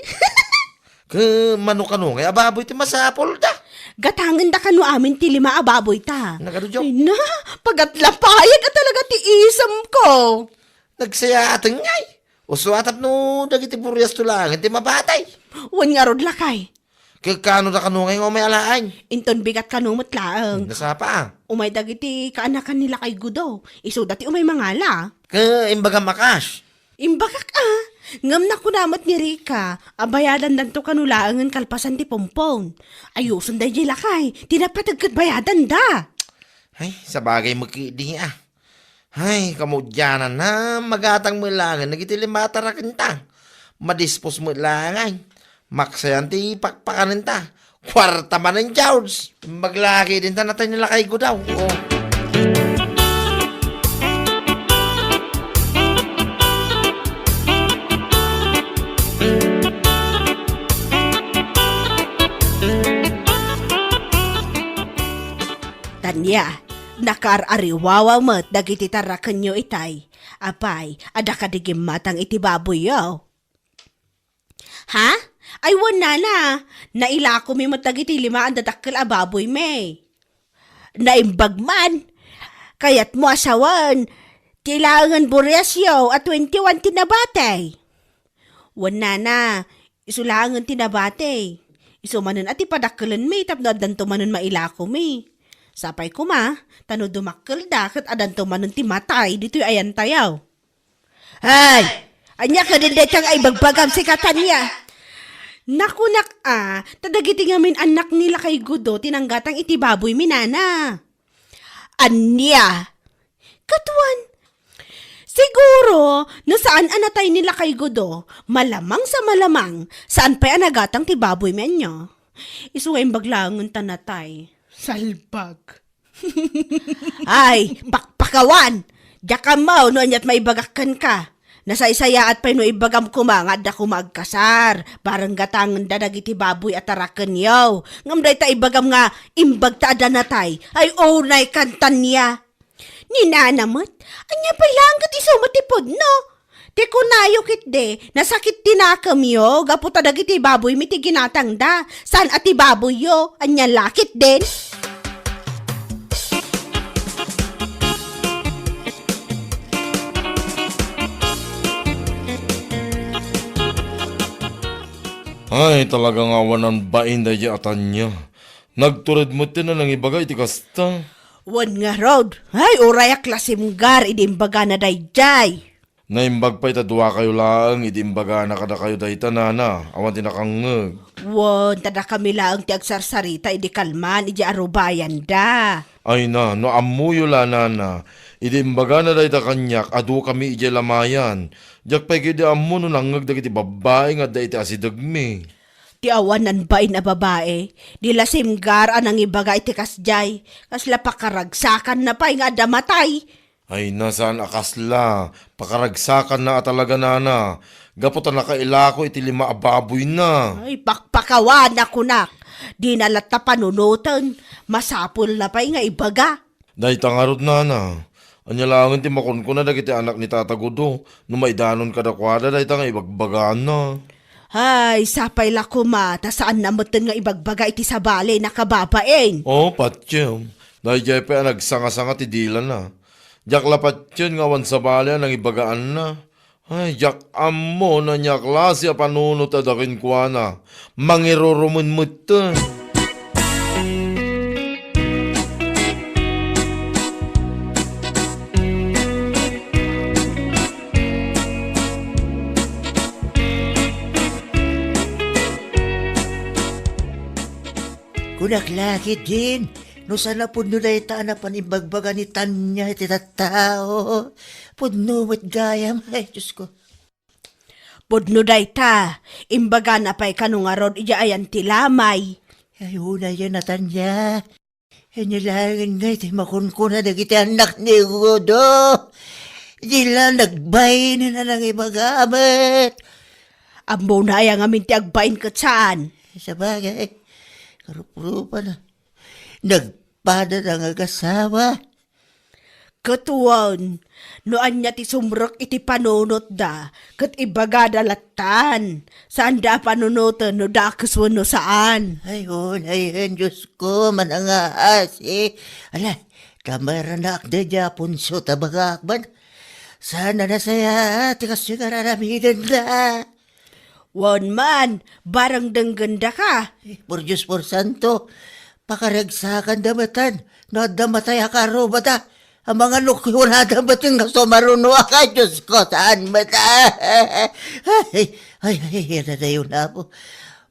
Ket mano kano ngay a baboy ti masapulda? Gatangenda kano amin ti lima a baboyta. Nagadu, Joe? Ay na, pagatlapayag a talaga ti isemko. Nagsayaaten ngay. Usto a tapno dagiti buriasto laeng ti mabatay. Wen ngarud lakay. Ket kano da kano ngay nga umay alaen? Inton bigat kano met laeng. Nasapa a? Umay dagiti kaanakan ni Lakay Gudo. Isuda ti umay mangala. Ket imbagam a kas? Imbagak a. Ngem nakuna met ni Rica a bayadandanto kano laengen kalpasan ti pompon. Ayusen daydiay lakay. Ti napateg ket bayadanda. Ay, sabagay met ketdi a. Ay, kamudiananna, magatang met laengen dagiti lima a tarakenta. Madispos met laengen. Maksayan ti pakpakanenta. Kuarta manen, George. Imbag lakay din ta natay ni Lakay Gudo. Oh. Tania, nakaar-ariwawa met dagiti tarakenyo itay. Apay, adda kadi gimmatang iti baboyyo? Ha? Ay, wen, nana. Nailakomi met dagiti lima a dadakkel a baboymi. Naimbag man. Kayatmo a sawen ti laengen buriasyo a twenty-one ti nabati? Wen, nana. Isu laengen ti nabati. Isu manen a ti padakkelenmi tapno addanto manen mailakomi. Sapay koma, ta no dumakkelda ket addanto manen ti matay ditoy ayantayo. Ay! Ania kadin dayta nga ibagbagam, sika Tania? Nakunak a, ta dagiti ngamin annak ni Lakay Gudo ti nanggatang iti baboy mi, nana. Ania? Katuan. Siguro, no saan a natay ni Lakay Gudo, malamang sa malamang, saan pay a nagatang ti baboy mi ania. Isu nga imbag laengen ta natay. Salbag. Ay, pakpakawan! Diak ammo no aniat maibagak kenka. Nasaysayaat pay no ibagam koma nga adda koma agkasar, bareng gatangenda dagiti baboy a tarakenyo. Ngem dayta ibagam nga imbag ta adda natay, ay unay kan Tania. Ni nana met, ania pay laeng ket isu met ti pudno? Ti kunayo ketdi, nasakit ti nakemyo gapu ta dagiti baboy mi ti ginatangda, saan a ti baboyyo, ania la ketdin? Ay, talaga nga awan bain daydiay a Tania. Nagtured met ti nanangibaga iti kasta. Wen ngarud, ay, uray a klasimgar idi imbagana daydiay. Naimbag pay ta duakayo laeng idi imbagana kadakayo dayta, nana, awan ti nakangngeg. Wen, ta dakami laeng ti agsarsarita idi kalman idiay arubayanda. Ay na, no ammoyo la, nana, idi imbagana dayta kaniak, adukami idiay lamayan. Diak pay ketdi ammo no nangngeg dagiti babbai nga adda iti asidegmi. Ti awanan bain a babai, di la simgar a nangibaga iti kasdiay, kasla pakaragsakanna pay nga adda matay. Ay, na, saan a kasla, pakaragsakanna a talaga, nana, gapu ta nakailako iti lima a baboyna. Ay, pakpakawan a kunak, dina latta panunoten, masapulna pay nga ibaga. Dayta ngarud, nana, ania laengen ti makunkuna dagiti anak ni Tata Gudo no maidanon kadakuada dayta nga ibagbagana? Ay, sapay la koma, ta saanna metten nga ibagbaga iti sabali, nakababain. Oh, patiem. Daydiay pay a nagsangasanga ti dilana. Diak la patien nga awan sabali a nangibagaanna. Ay, diak ammo no ania a klase a panunot adda kenkuana. Mangirurumen metten. Kunak la ketdin, no saan a pudno dayta a napan imbagbaga ni Tania iti tattao. Pudno met gayam, ay, Diosko. Pudno dayta, imbagana pay kano ngarud idiay ayan ti lamay. Ay, unayen a Tania. Ania laengen ngay ti makunkuna dagiti annak ni Gudo? Di la nagbain a nangibaga met. Ammona aya ngamin ti agbain ket saan? Sabagay, karuprupana. Nagpada nga agasawa. Ket wen, no ania ti sumrek iti panunotda, ket ibagada lattan. Saanda a panunoten no dakes wenno saan. Ay, unayen, Diosko, manangaasi. Ala, kamaranak daydiay a punso ta bagak man. Saan a nasayaat ti kastoy nga ar-aramidenda. Wen man, barang denggenda ka. Eh, por Dios, por santo, pakaragsakanda metten no adda matay a karrubada. Amangan no kunada metten nga sumarunoak, ay, Diosko, saan met. Ay, ay, ay, ay, dadayo na po.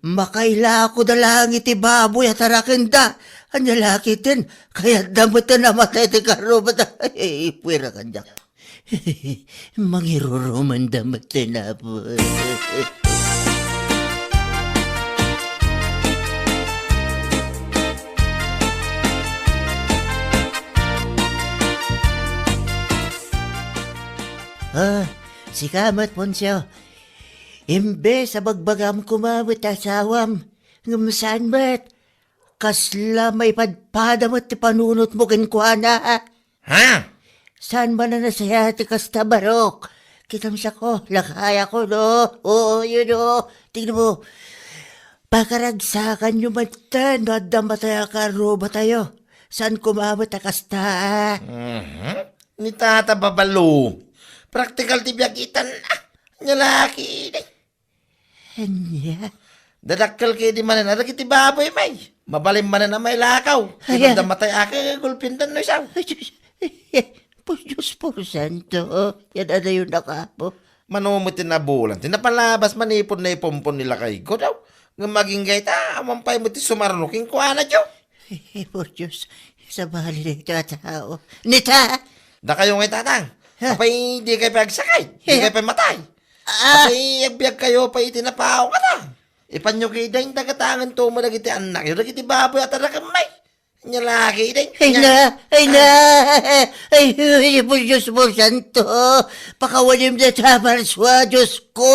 Makailako da lang iti baboy a tarakenda. Ania la ketdin, kayatda metten a matay ti karrubada. Ay, puwera kaniak. Mangirurumanda met ti napol. Ah, sika met, Poncio. Imbes a bagbagam koma met ti asawam, ngem saan met. Kasla maipadpada met ti panunotmo kenkuana. Ha? Saan man a nasayaat ti kasta, Barok? Kitam siak, lakayko, no? Oo, yun, no? Tingnan mo, pakaragsakanyo metten no adda matay a karrubatayo. Saan koma met a kasta? Mhm. Ni Tata Babalo. Praktikal ti biag itan, ah. Nia la ketdi. Ania? Dadakkel ketdi manen a dagiti baboy, may. Mabalin manen a mailakaw. Ay, ay. Kinunda matay a kagulpindan no isaw. Ay, Diyos. Por Dios, por santo, yan adayon a kapo. Mano met ti nabulan ti napalabas manipud naipumpon ni lakayko daw. Ngem agingga ita, awan pay met ti sumaruno kenkuana, Diyo. Eh, por Dios, sabali na ito a tao. Nita! Dakayo nga itatang. Ha? Apay, di kayo pay agsakit? Di Eh. kayo pay matay? Ah. Apay, agbiag kayo pay iti napaw kata. Ipanyo kay dain dagatangan to mo dagiti anak. Yung dagiti baboy at anak may. Nya lagi, day. Ay na, ay na, ay, ay, por Dios, por santo. Pakawalim da ta, Marsua, Dios ko.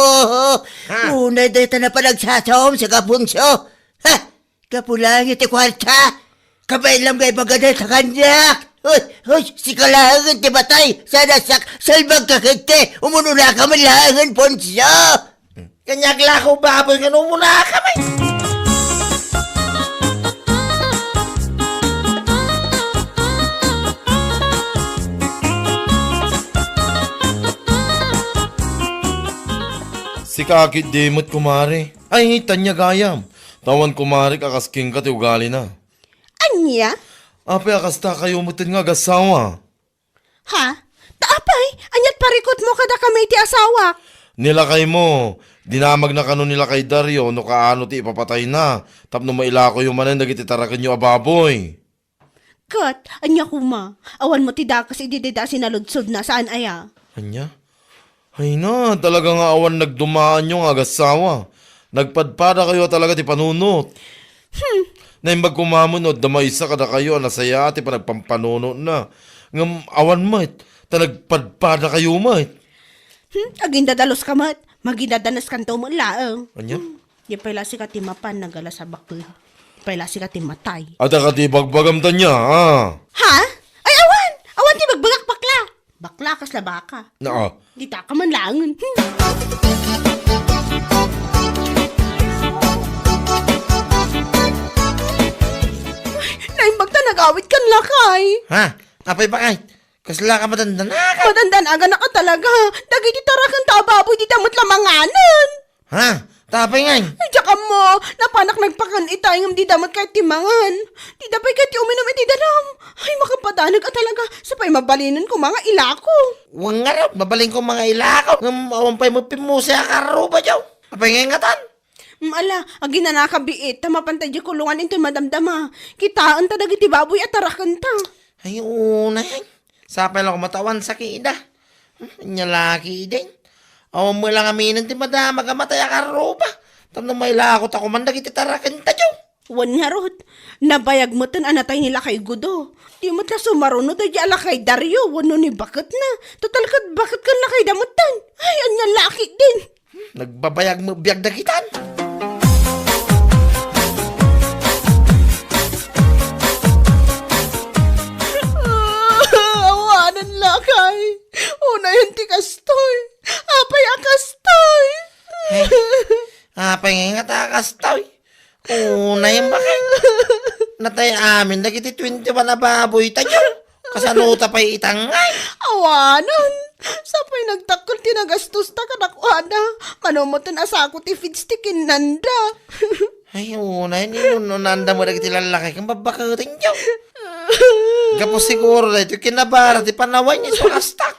Ha? Unay da ta na panagsasaom sa kapunso. Ha? Kapulangi ti kwarta. Kabay lang kay bagada ta kanyak. Hoy, hoy, sika laengen ti matay. Sana sak, salbag ka kente. Umununa ka man laengen, Poncio. Kanya aglako baboy nga umuna kami. Sika akit di met, kumare. Ay, tanya gayam. Tawan, kumare, kakaskinka ti ugalina. Anya? Apay, akasta kayo meten nga agasawa. Ha? Ta apay, aniat parikutmo kadakami iti asawak? Ni lakaymo, dinamagna kano ni lakay Dario no kaano ti ipapatayna, tapno mailakoyo manen dagiti tarakenyo a baboy. Ket, ania koma, awan mo ti dakes idi dayta a sinaludsodna, saan aya? Ania? Ay na, talaga nga awan nagdumaanyo nga agasawa. Nagpadpada kayo talaga ti panunot. Hmm. Naimbag ko maman no adda maysa kadakayo a nasayaat ti panagpampanunotna. Ngem awan met, ta nagpadpada kayo met. Hmm, agindadalos ka met. Magindadanas kanto met laeng. Ania? Hmm. Di pay la sika ti mapan nagalas a baket. Di pay la sika ti matay. Adda ka ti bagbagam tanya, ah. Ha? Ay, awan! Awan ti bagbagak, bakla! Bakla, kasla baka. Naa. Dita ka man laengen. Naimbag ta nagawid kan lakay. Ha? Apay bakay? Kasla ka madandanaka? Madandanagana ka talaga. Dagiti tarakenta a baboy, dita met la manganen. Ha? Tapay ngay? Ay, diak ammo. Napanak nagpakan itay ngem dida met kayat ti mangan. Dida pay kayat ti uminum iti danum. Ay, makapadanag a talaga. Sapay mabalinen ko mga ilako. Wen ngarud, mabalin ko mga ilako. Ngem awan pay met pimmuse a karruba, Diyo. Apay ngay ngatan? Mm, ala, aginanaka biit, ta mapanta di kulungan inton madamdama. Kitaenta dagiti baboy a tarakenta. Ay, unay. Sapay la ko matawan sakida. Hmm, nya laki din. Awan mo lang aminen ti madamag a matay a karruba. Tapno mailako ta kuman dagiti tarakenta, Diyo. Wen ngarud, nabayag meten a natay ni Lakay Gudo. Di met la sumaruno daydi a Lakay Dario wenno ni baketna. Total ket baket ken lakayda metten. Ay, anya laki din. Nagbabayag met biag dagitan. Awanen lakay. Unayen ti kastoy. Apay a kastoy? Ay, apay nga nga ta kastoy? Unayen bakay. Natay amin dagiti twenty-one a baboy ta, Diyo. Kasano ta pay itangay? Awanen. Sapay nagdakkel ti nagastosta kadakuada. Mano metten a sako ti feeds ti kinnanda. Ay, unay, ni no, no, nanda mo dagiti lallaki ken babbaketen, Diyo. Gapu siguro daytoy kinabara ti panawan ni so kastak.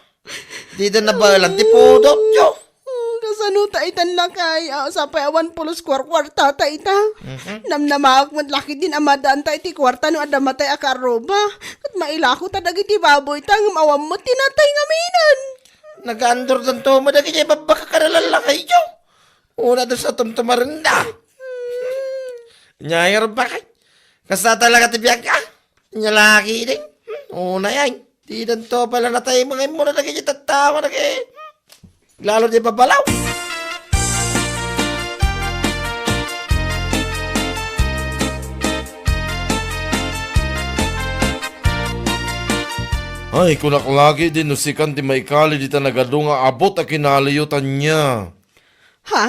Dida nabaelan ti pudot, Diyo. Hmm, kasano ta itan lakay? Ah, sapay awan pulos kuarkuarta ta ita. Mhm. Namnamaak met laki din a madaan ta iti kuarta no adda matay a karruba. Ket mailako ta dagiti baboy ta ngem awan met ti natay ngaminen. Nagaandor danto mo dagiti babbaka kada lallaki, Diyo. Una da sa tumtumarenda. Nyayar bakay. Kasta talaga ti biag ka. Nya laki din. Hmm, una yan. Di danto pala natay mga imo na dagiti tattawa na kay. Lalo di babalaw. Ay, kunak lagi din no sikan ti maikali dita nagadu nga abot a kinaliyo tanya. Ha?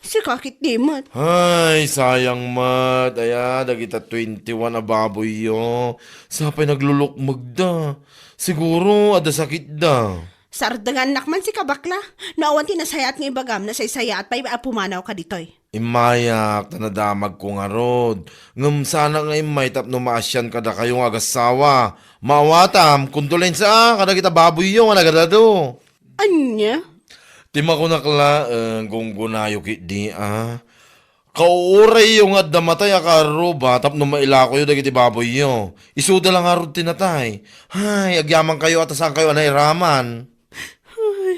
Sika ket di met. Ay, sayang met. Aya, dagita twenty-one a baboyyo. Sapay naglulukmegda. Siguro, adda sakitda. Sardengannak man sika, bakla. No awan ti nasayaat nga ibagam, nasaysayaat pay a pumanawka ditoy. Immayak ta nadamagko ngarud. Ngem saanak nga immay tapno maasian kadakayo nga agassawa. Maawatam, kondolensia kadagita baboyyo nga nagadado. Ania? Ti makunak laeng, gunggonayo ketdi a. Kauurayyo nga adda matay a kaarruba tapno mailakoyo dagiti baboyyo. Isuda la ngarud ti natay. Hay, agyamankayo a ta saankayo a nairaman. Ay.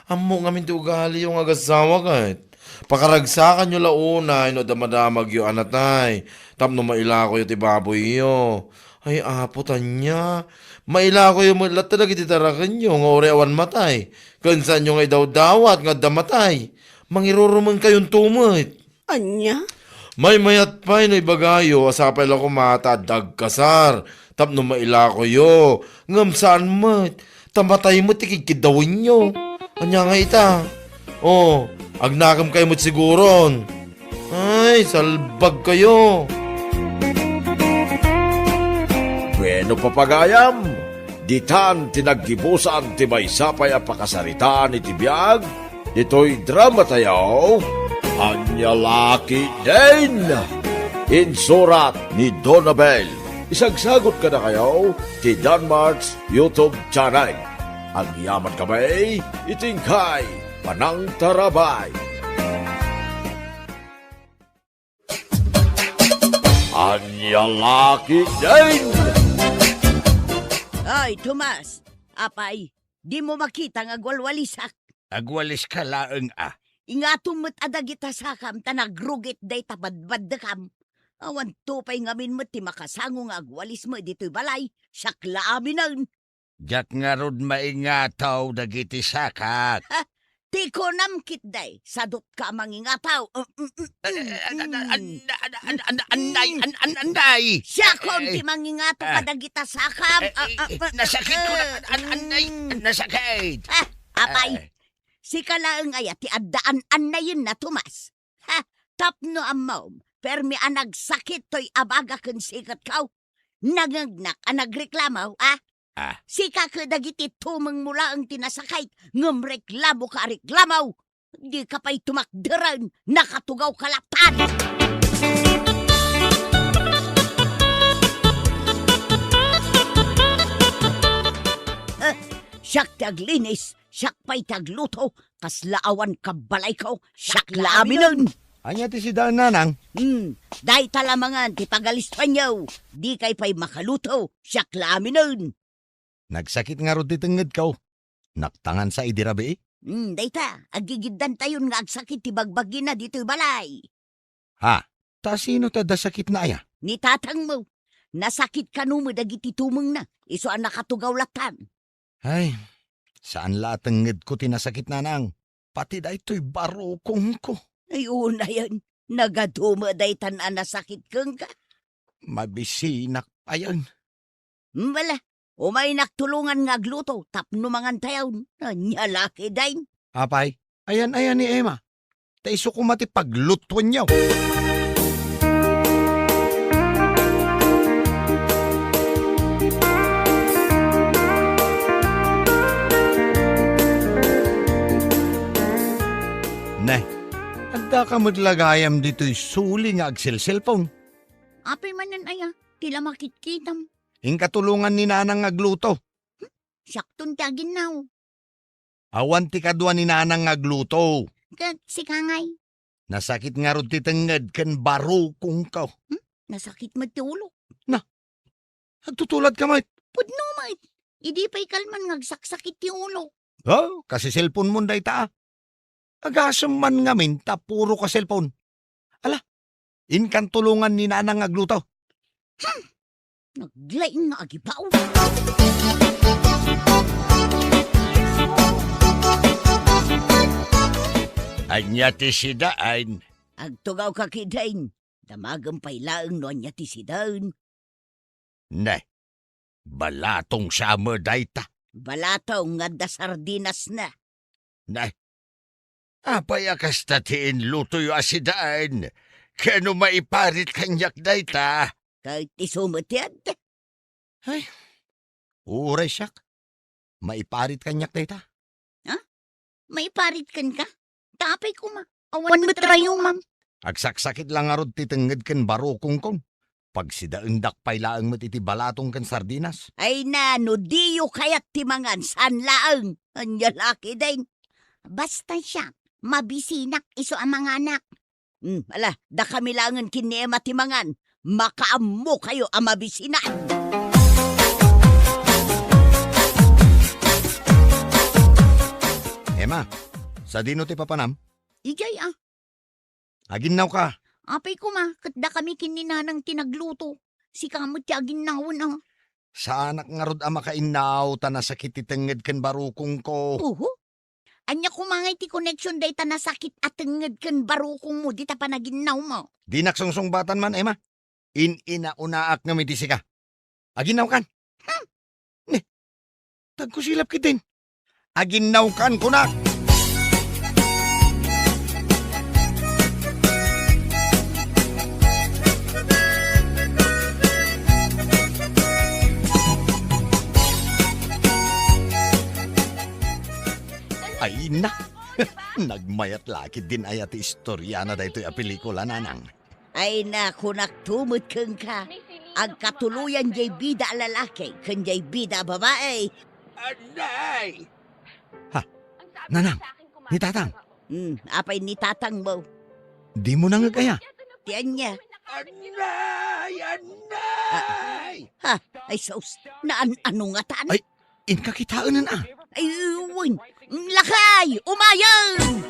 Ammo ngamin ti ugaliyo nga agassawa ket. Pakaragsakanyo la unay no adda madamagyo a natay tapno mailakoyo ti baboyyo. Ay, Apo, ania? Mailakoyo met latta dagiti tarakenyo nga uray awan matay. Ken saanyo nga idawdawat nga adda matay. Mangirurumenkayon to met. Ania? Maymayat pay no ibagayo a sapay la koma ta adda agkasar tapno mailakoyo. Ngem saan met, ta matay met ti kidkiddawenyo. Ania nga ita? Oh, agnakemkayo met siguron. Ay, salbagkayo. Bueno, papagayam, ditan ti naggibusan ti maysa pay a pakasaritaan iti biag ditoy drama tayo, Ania La Ketdin. Insurat ni Donabel. Isagsagot kadakayo ti Danmart's YouTube channel. Agyaman kami iti inkay panangtarabay. Ania La Ketdin! Ay, Tomas! Apay, dimo makita nga agwalwalisak? Agwaliska laeng a. Ingatom met a dagita sakam ta nagrugit dayta badbaddekam. Awan to pay ngamin met ti makasango nga agwalismo ditoy balay, siak la aminen. Diak ngarud maingataw dagiti sakak. Ha? Ti kunam ketdi, sadutka a mangingataw. Mm, mm, mm, Eh, eh, an-, an-, mm. an-, an-, an-, an-, annay, an-, an-, annay. Siakon Eh, ti mangingataw ah. kadagita sakam. Eh, Ah, ah, eh, ah, nasakit ko na, ah, an-, an-, annay, mm. nasakit. Ah, apay, Eh. sika laeng aya ti addaan annayenna, Tomas? Ha? Tapno ammom, permi a nagsakit toy abaga ken siketko. Nangngegnak a nagreklamo, a? Ah. Sika ket dagiti tumengmo laeng ti nasakit, ngem reklamoka a reklamo. Dika pay tumakderen, nakatugawka latan. Eh, siak ti aglinis, siak pay ti agluto, kasla awan kabbalayko, siak la aminen. Ania ti sidaen, nanang? Hmm, dayta la mangan ti pagalispanyo. Dikay pay makaluto, siak la aminen. Nagsakit ngarud ti tengngedko. Naktangansa idi rabii? Hmm, dayta, aggigiddantayon nga agsakit ti bagbagina ditoy balay. Ha? Ta sino ti adda sakitna aya? Ni tatangmo. Nasakit kano met dagiti tumengna, isu a nakatugaw latan. Ay, saan la a tengngedko ti nasakit, nanang. Pati daytoy barukongko. Ay, unayen, nagadu met daytan a nasakit kenka. Mabisinak payen. Bala, umaynak tulongan nga agluto tapno mangantayon. Ania la ketdin? Apay, ayan-ayan ni Emma. Ta isu koma ti paglutuenyo. Ne, addaka met la gayam ditoy suli nga agselselpon. Apay manen aya, ti la makitkitam? Inka tulongan ni nanang nga agluto. Hmm? Siakton ti aginnaw. Awan ti kadua ni nanang nga agluto. Ket sika ngay? Nasakit ngarud ti tengnged ken barukongko. Hmm? Nasakit met ti ulo. Na, agtutuladka met. Pudno met. Idi pay kalman nga agsaksakit ti ulo. Oh, kasi cellphone mon dayta, ah. Agasem man ngamin ta puro ka cellphone. Ala, inkan tulongan ni nanang nga agluto. Hmm. Naglaing nga agibaw. Ania ti sidaen? Agtugawka ketdin. Damagem pay laeng no ania ti sidaen. Ne, balatong sa met dayta. Balatong nga adda sardinasna. Ne, apay a kasta ti inlutoyo a sidaen? Ken no maiparit kaniak dayta? Ket isu met ti adda. Ay, uray siak. Maiparit kaniak dayta. Ha? Maiparit kenka? Ta apay koma, awan met rayumam. Agsaksakit la ngarud ti tengnged ken barukongko. Pagsidaendak pay laeng met iti balatong ken sardinas. Ay na, no diyo kayat ti mangan, saan laeng. Ania la ketdin. Basta siak, mabisinak isu a manganak. Hmm, ala, dakami laengen ken ni Emma ti mangan. Makaammokayo a mabisinan. Emma, sadino ti papanam? Idiay, ah. Aginnawka. Apay koma, ket dakami ken ni Nanang ti nagluto. Sika met ti aginnawen, ah. Saanak ngarud a makainnaw ta nasakit ti tengnged ken barukongko. Oho. Ania koma ngay ti connection dayta nasakit a tengnged ken barukongmo dita panaginnawmo? Dinak sungsungbatan man, Emma. In-inaunaak ngem iti sika. Aginnawkan. Hmm. Ne, tagkusilap ketdin. Aginnawkan, kunak. Ay, na. Nagmayat la ketdin aya ti istoriana daytoy a pelikula, Nanang. Ay, na, kunakto met kenka, agkatuloyan jay bida a lalaki ken jay bida a babai. Anay! Ha? Nanang, ni Tatang? Hmm, apay ni Tatangmo? Dimo nangeg aya? Ti ania? Anay! Anay! Ha? Ay, sus, naan-ano ngatan? Ay, inka kitaenen, a. Ay, wen. Lakay! Umayem!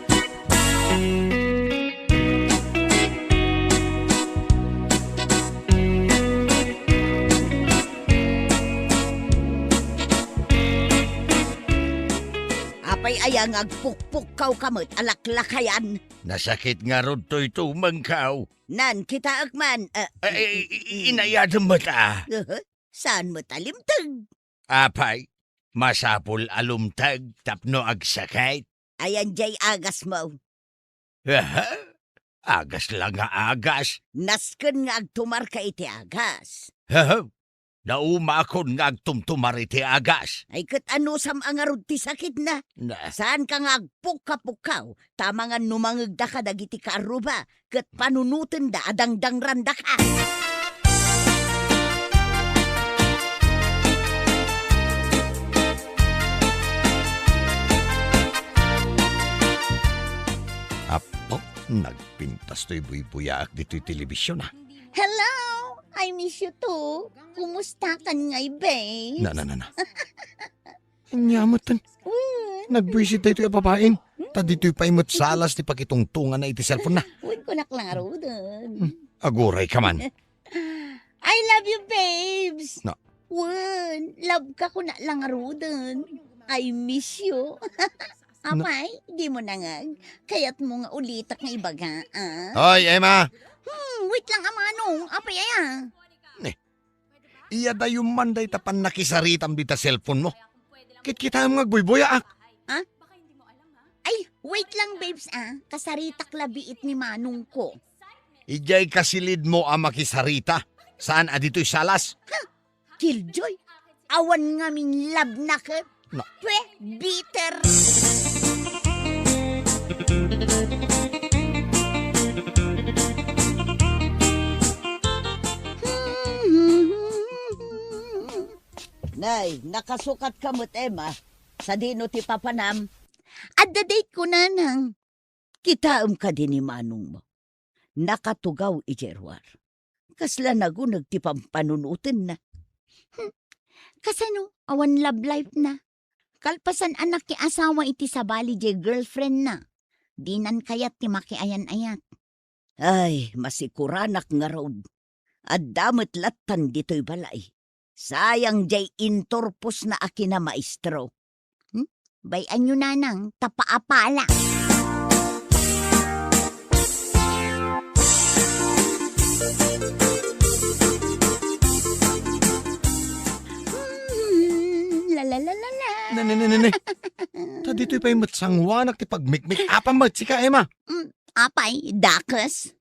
Apay aya nga agpukpukkawka met a laklakayan? Nasakit ngarud toy tumengkaw. Nan, kitaek man, a, Ay, ay, ay, inayadem met, a. Aha, saan met a limteg? Apay, masapul a lumteg tapno agsakit. Ayan jay agasmo. Aha, agas la nga agas. Nasken nga agtumarka iti agas. Aha, naumakon nga agtumtumar iti agas. Ay, ket anusam a ngarud ti sakitna? Na. Saanka nga agpukka-pukkaw, ta amangan no mangegdaka dagiti kaarruba, ket panunotenda a dangdangrandaka. Apo, nagpintas toy buybuyaak ditoy telebision, a. Hello! I miss you too. Kumusta kan ngay, babe? Na, na, na, na. Ania met ten. Wen. Nagbuisit daytoy a babaen. Hmm. Ta ditoy pay met salas ti pakitungtonganna iti cellphone-na. Wen, kunak la ngaruden. Hmm. Aguray ka man. I love you, babes. Na. Wen, love ka kunak la ngaruden. I miss you. Na- Apay, dimo nangeg? Kayatmo nga ulitak nga ibaga, a? Hoy, Emma! Hmm, wait lang, a manong. Apay aya? Ne. Iyadayo man dayta pannakisaritam dita cellphone-mo. Kitkitaem nga agbuybuyaak. Ha? Ay, wait lang, babes, a. Kasaritak la biit ni manongko. Idiay kasilidmo a makisarita. Saan a ditoy salas? Ha? Killjoy, awan ngamin love na ket. Na- Pwe, bitter. Nay, nakasukatka met, Emma. Sadino ti papanam? Adda date ko, nanang. Kitaem kadi ni manongmo. Nakatugaw idiay ruar. Kasla naguneg ti pampanunotenna. Hmm. Kasano? Awan love life na. Kalpasan a nakiasawa iti sabali diay girlfriend na. Dinan kayat ti makiayan-ayat. Ay, masikuranak ngarud. Adda met lattan ditoy balay. Sayang diay inturposna a kinamaestro. Hmm? Bay-anyo, nanang, ta paapala. Hmm, la, la, la, la, la. Ne, ne, ne, ne, ne. Ta ditoy pay met sanguanak ti pagmikmik-apam met sika, Emma. Hmm, apay, dakes.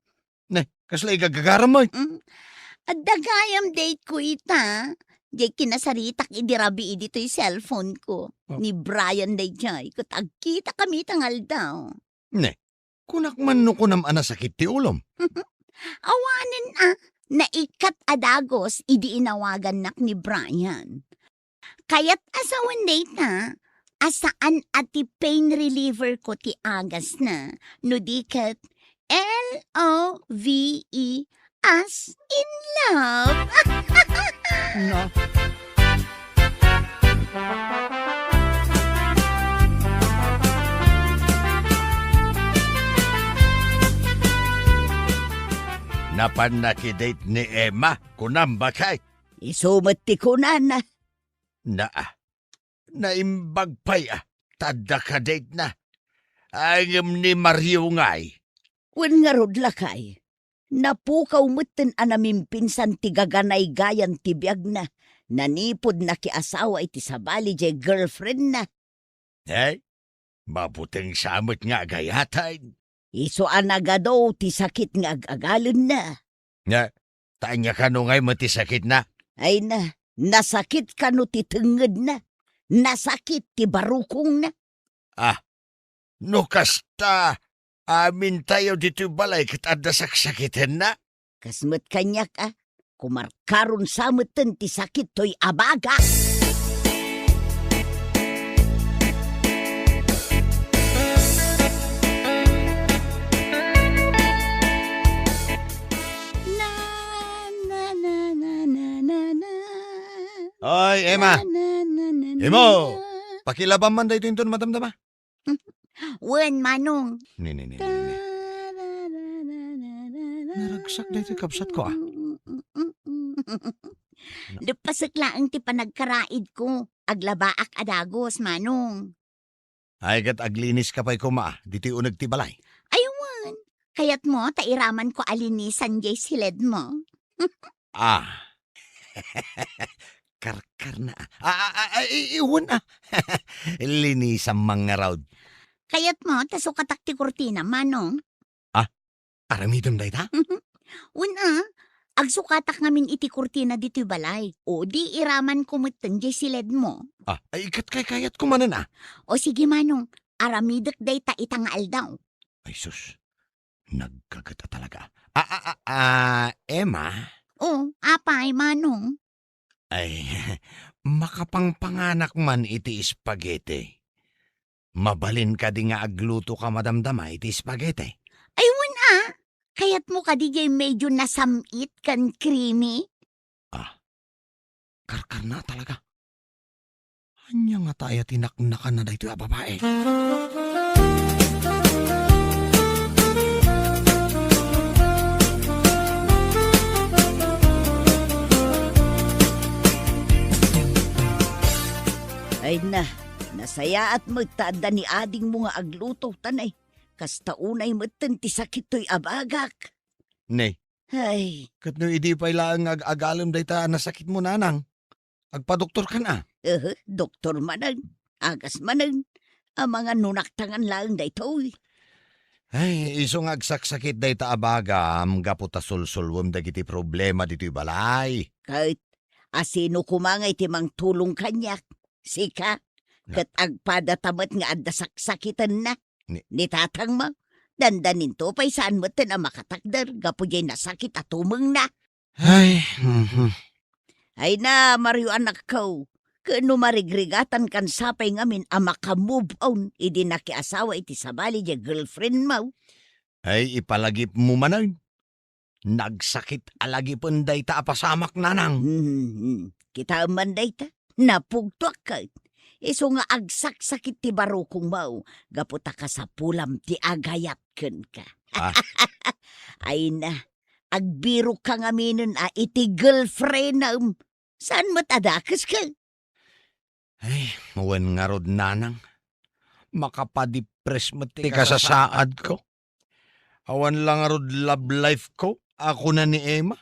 Ne, kasla igagagaram met. Mm. Adda gayam date ko ita. Diay kinasaritak idi rabii ditoy cellphone ko. Oh. Ni Brian daydiay, ket agkitakami ita nga aldaw. Ne, Kunak man no kunam a nasakit ti ulom. Awanen a, naikkat a dagus idi inawagannak ni Brian. Kayat a sawen dayta, a saan a ti pain reliever ko ti agasna, no di ket L O V E as in love. Na. Napanna ki date ni Emma, kunam bakay? Isu met ti kunana. Naa, naimbag pay a, ta adda ka date na. Ay, ngem ni Mario ngay? Wen ngarud, lakay. Napukaw metten a namimpinsan ti gaganaygayan ti biagna. Nanipud nakiasawa iti sabali jay girlfriendna. Ay, mabuteng sa met nga agayatan. Isu a nagadu ti sakit nga ag-agalenna. Nga, ta ania kano ngay met ti sakitna? Ay na, nasakit kano ti tengngedna? Nasakit ti barukongna? Ah, no kasta, amintayo ditoy balay ket adda saksakitenna? Kas met kaniak a, kumarkaron sa metten ti sakit toy abaga. Na, na, na, na, na, na, na. Oy, Emma! Na, na, na, na, na, Imo! Na. Pakilabam man daytoy inton madamdama. Wen, Manong. Ni, ni, ni, ni, ni. Naragsak daytoy kabsatko, ah. Leppasek laeng ti panagkaraidko. Aglabaak a dagus, Manong. Ay, ket agliniska pay koma, ah, ditoy uneg ti balay. Ay, wen. Kayatmo ta iramanko a linisan jay siledmo? Ah. Karkarna, ah. Ah, ah, ah, ah, i-, iwan, ah. Linisam man ngarud. Kayatmo ta sukatak ti kurtina, Manong? Ah, aramidem dayta? Wen, ah. Agsukatak ngamin iti kurtina ditoy balay. O di iramanko metten jay siledmo. Ah, ay, ket kaykayatko manen, ah. O sige, Manong. Aramidek dayta ita nga aldaw. Ay, sus. Nagkaget a talaga. Ah, ah, ah, ah, Emma? O, apay, Manong? Ay, makapangpanganak man iti spaghetti. Mabalin kadi nga agluto ka madamdama iti spaghetti? Ay, wen a. Kayatmo kadi jay medyo nasam-it ken creamy? Ah, karkarna talaga. Ania ngata aya ti naknakanna daytoy a babae? Ay na, nasayaat met ta adda ni adingmo nga agluto, ta nay, kasta unay metten ti sakit toy abagak. Nay, Ay. Ket no idi pay laeng nga ag-agalem dayta a nasakitmo, nanang, agpadoktorkan a? Ehe, doktor manen, agas manen, amangan no naktangan laeng daytoy. Ay, isu nga agsaksakit dayta a bagam gapu ta sulsulwem dagiti problema ditoy balay. Ket asino koma nga iti mangtulong kaniak? Sika? Na- Ket agpadata met nga adda saksakitenna. Ni- Ni tatangmo, dandaninto pay saan metten a makatakder gapu jay nasakit a tumengna. Ay, mhm. Ay na, Mario, anakko, ken no marigrigatankan sapay ngamin a maka-move on idi nakiasawa iti sabali jay girlfriendmo. Ay, ipalagipmo manen. Nagsakit a lagipen dayta a pasamak, nanang. Hmm, kitaem man dayta, napugtoak ket. Isu nga agsaksakit ti barukongmo, gapu ta kasapulam ti agayat kenka. Ah. Ay na, agbirokka ngaminen a iti girlfriendem. Saan met a dakeska? Ay, wen ngarud, nanang. Makapadipres met ti kasasaadko. Awan la ngarud love life ko, a kuna ni Emma.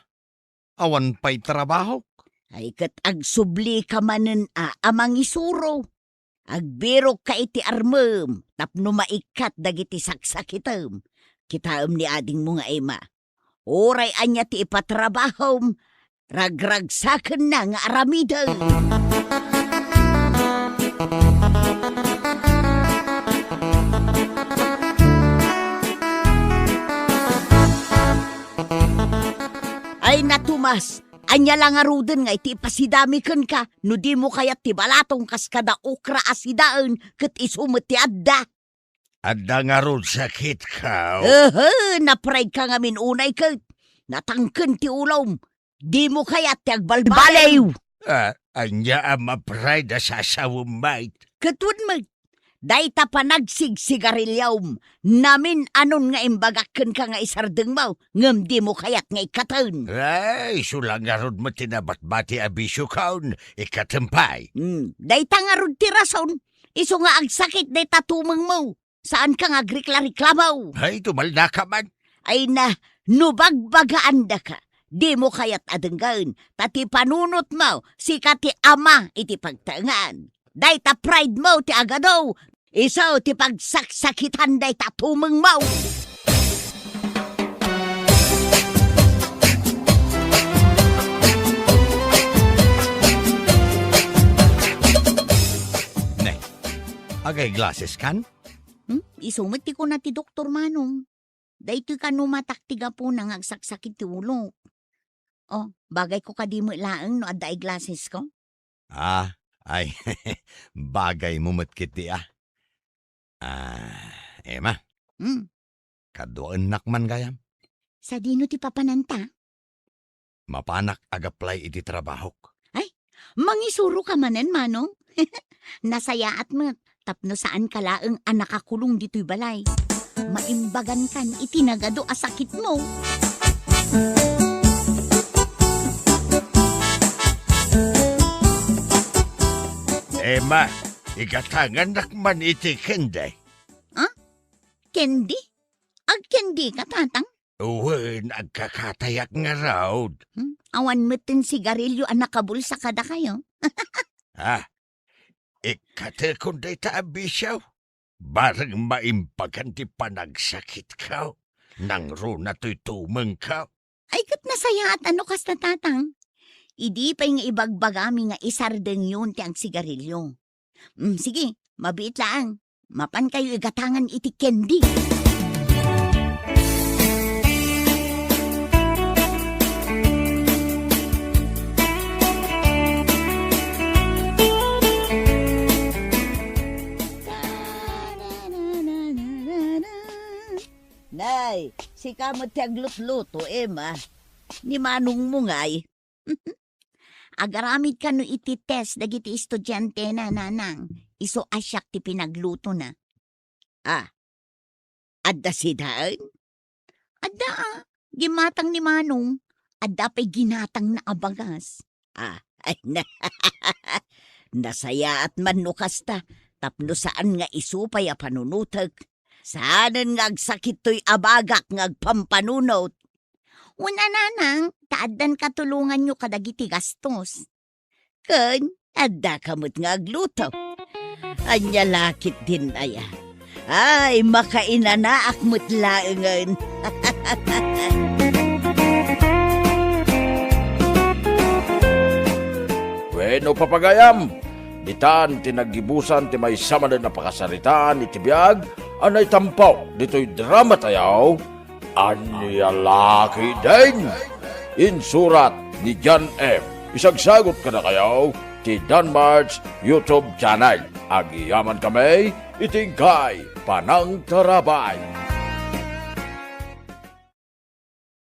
Awan pay trabahok. Ay, ket agsublika manen a, a mangisuro. Agbirokka iti armem tapno maikkat dagiti saksakitem. Kitaem ni adingmo nga Emma. Uray ania ti ipatrabahom, ragragsakenna nga aramiden. Tomas, ania la ngaruden nga iti ipasidami kenka no dimo kayat ti balatong kas kada okra a sidaen ket isu met ti adda? Adda ngarud sakitko. Ehe, na-pride ka ngamin unay ket natangken ti ulom. Dimo kayat ti agbalbaliw. Ah, ania a ma-pride a sasawem met? Ket wen met, dayta panagsigsigariliom, namin-anon nga imbagak kenka nga isardengmo, ngem dimo kayat nga ikkaten. Ay, isu la ngarud met ti nabatbati a bisiokon, ikkatem pay. Hmm, dayta ngarud ti rason, isu nga agsakit dayta tumengmo. Saanka nga agreklareklamo. Ay, tumaldaka man. Ay na, no bagbagaandaka, dimo kayat a denggen, ta ti panunotmo, sika ti ama iti pagtaengan. Dayta pride mo ti agadu, isu ti pagsaksakitan dayta tumengmo. Ne, agay glasses kan? Hmm? Isu met ti kuna ti doktor, Manong. Daytoy kano matak ti gapuna nga agsaksakit ti ulok. Oh, bagayko kadi met laeng no adda eyeglassesko? Ah, ay, bagaymo met ketdi, ah. Ah, Emma. Hmm. Kaduaennak man gayam. Sadino ti papananta? Mapanak ag-apply iti trabahok. Ay, mangisuroka manen, Manong? Nasayaat met, tapno saanka laeng a nakakulong ditoy balay. Maimbagankan iti nagadu a sakitmo. Emma, igatangannak man iti candy. Ah? Candy? Agcandika, Tatang? Wen, agkakatayak ngarud. Hmm? Awan metten sigarilyo a nakabulsa kadakayo? Ah, ikkatekon dayta a bisio. Bareng maimbagan ti panagsakitko. Nangruna toy tumengko. Ay, ket nasayaat a no kasta, Tatang. Idi pay nga ibagbagami nga isardengyon ti agsigarilyo. Mm, sige, mabiit laeng. Mapankayo igatangan iti candy. Nay, sika met ti aglutluto, Emma. Ni manongmo ngay. Agaramid kano iti test dagiti estudiantena, Nanang. Isu a siak ti pinaglutona. Ah, adda sidaen? Adda, ah. Gimmatang ni Manong, adda pay ginatangna a bagas. Ah, ay na. Nasayaat man no kasta, tapno saan nga isu pay a panunotek. Saanen nga agsakit toy abagak nga agpampanunot. Wen a, Nanang, ta addan katulonganyo kadagiti gastos. Ken, addaka met nga agluto. Ania la ketdin aya? Ay, makainanaak met laengen. Wenno, papagayam, ditan ti naggibusan ti maysa manen a pakasaritaan iti biag a naitampo ditoy drama tayo. Ania la ketdin? Insurat ni John M. Isagsagot kadakayo ti Danmart's YouTube channel. Agyamankami iti inkay panangtarabay.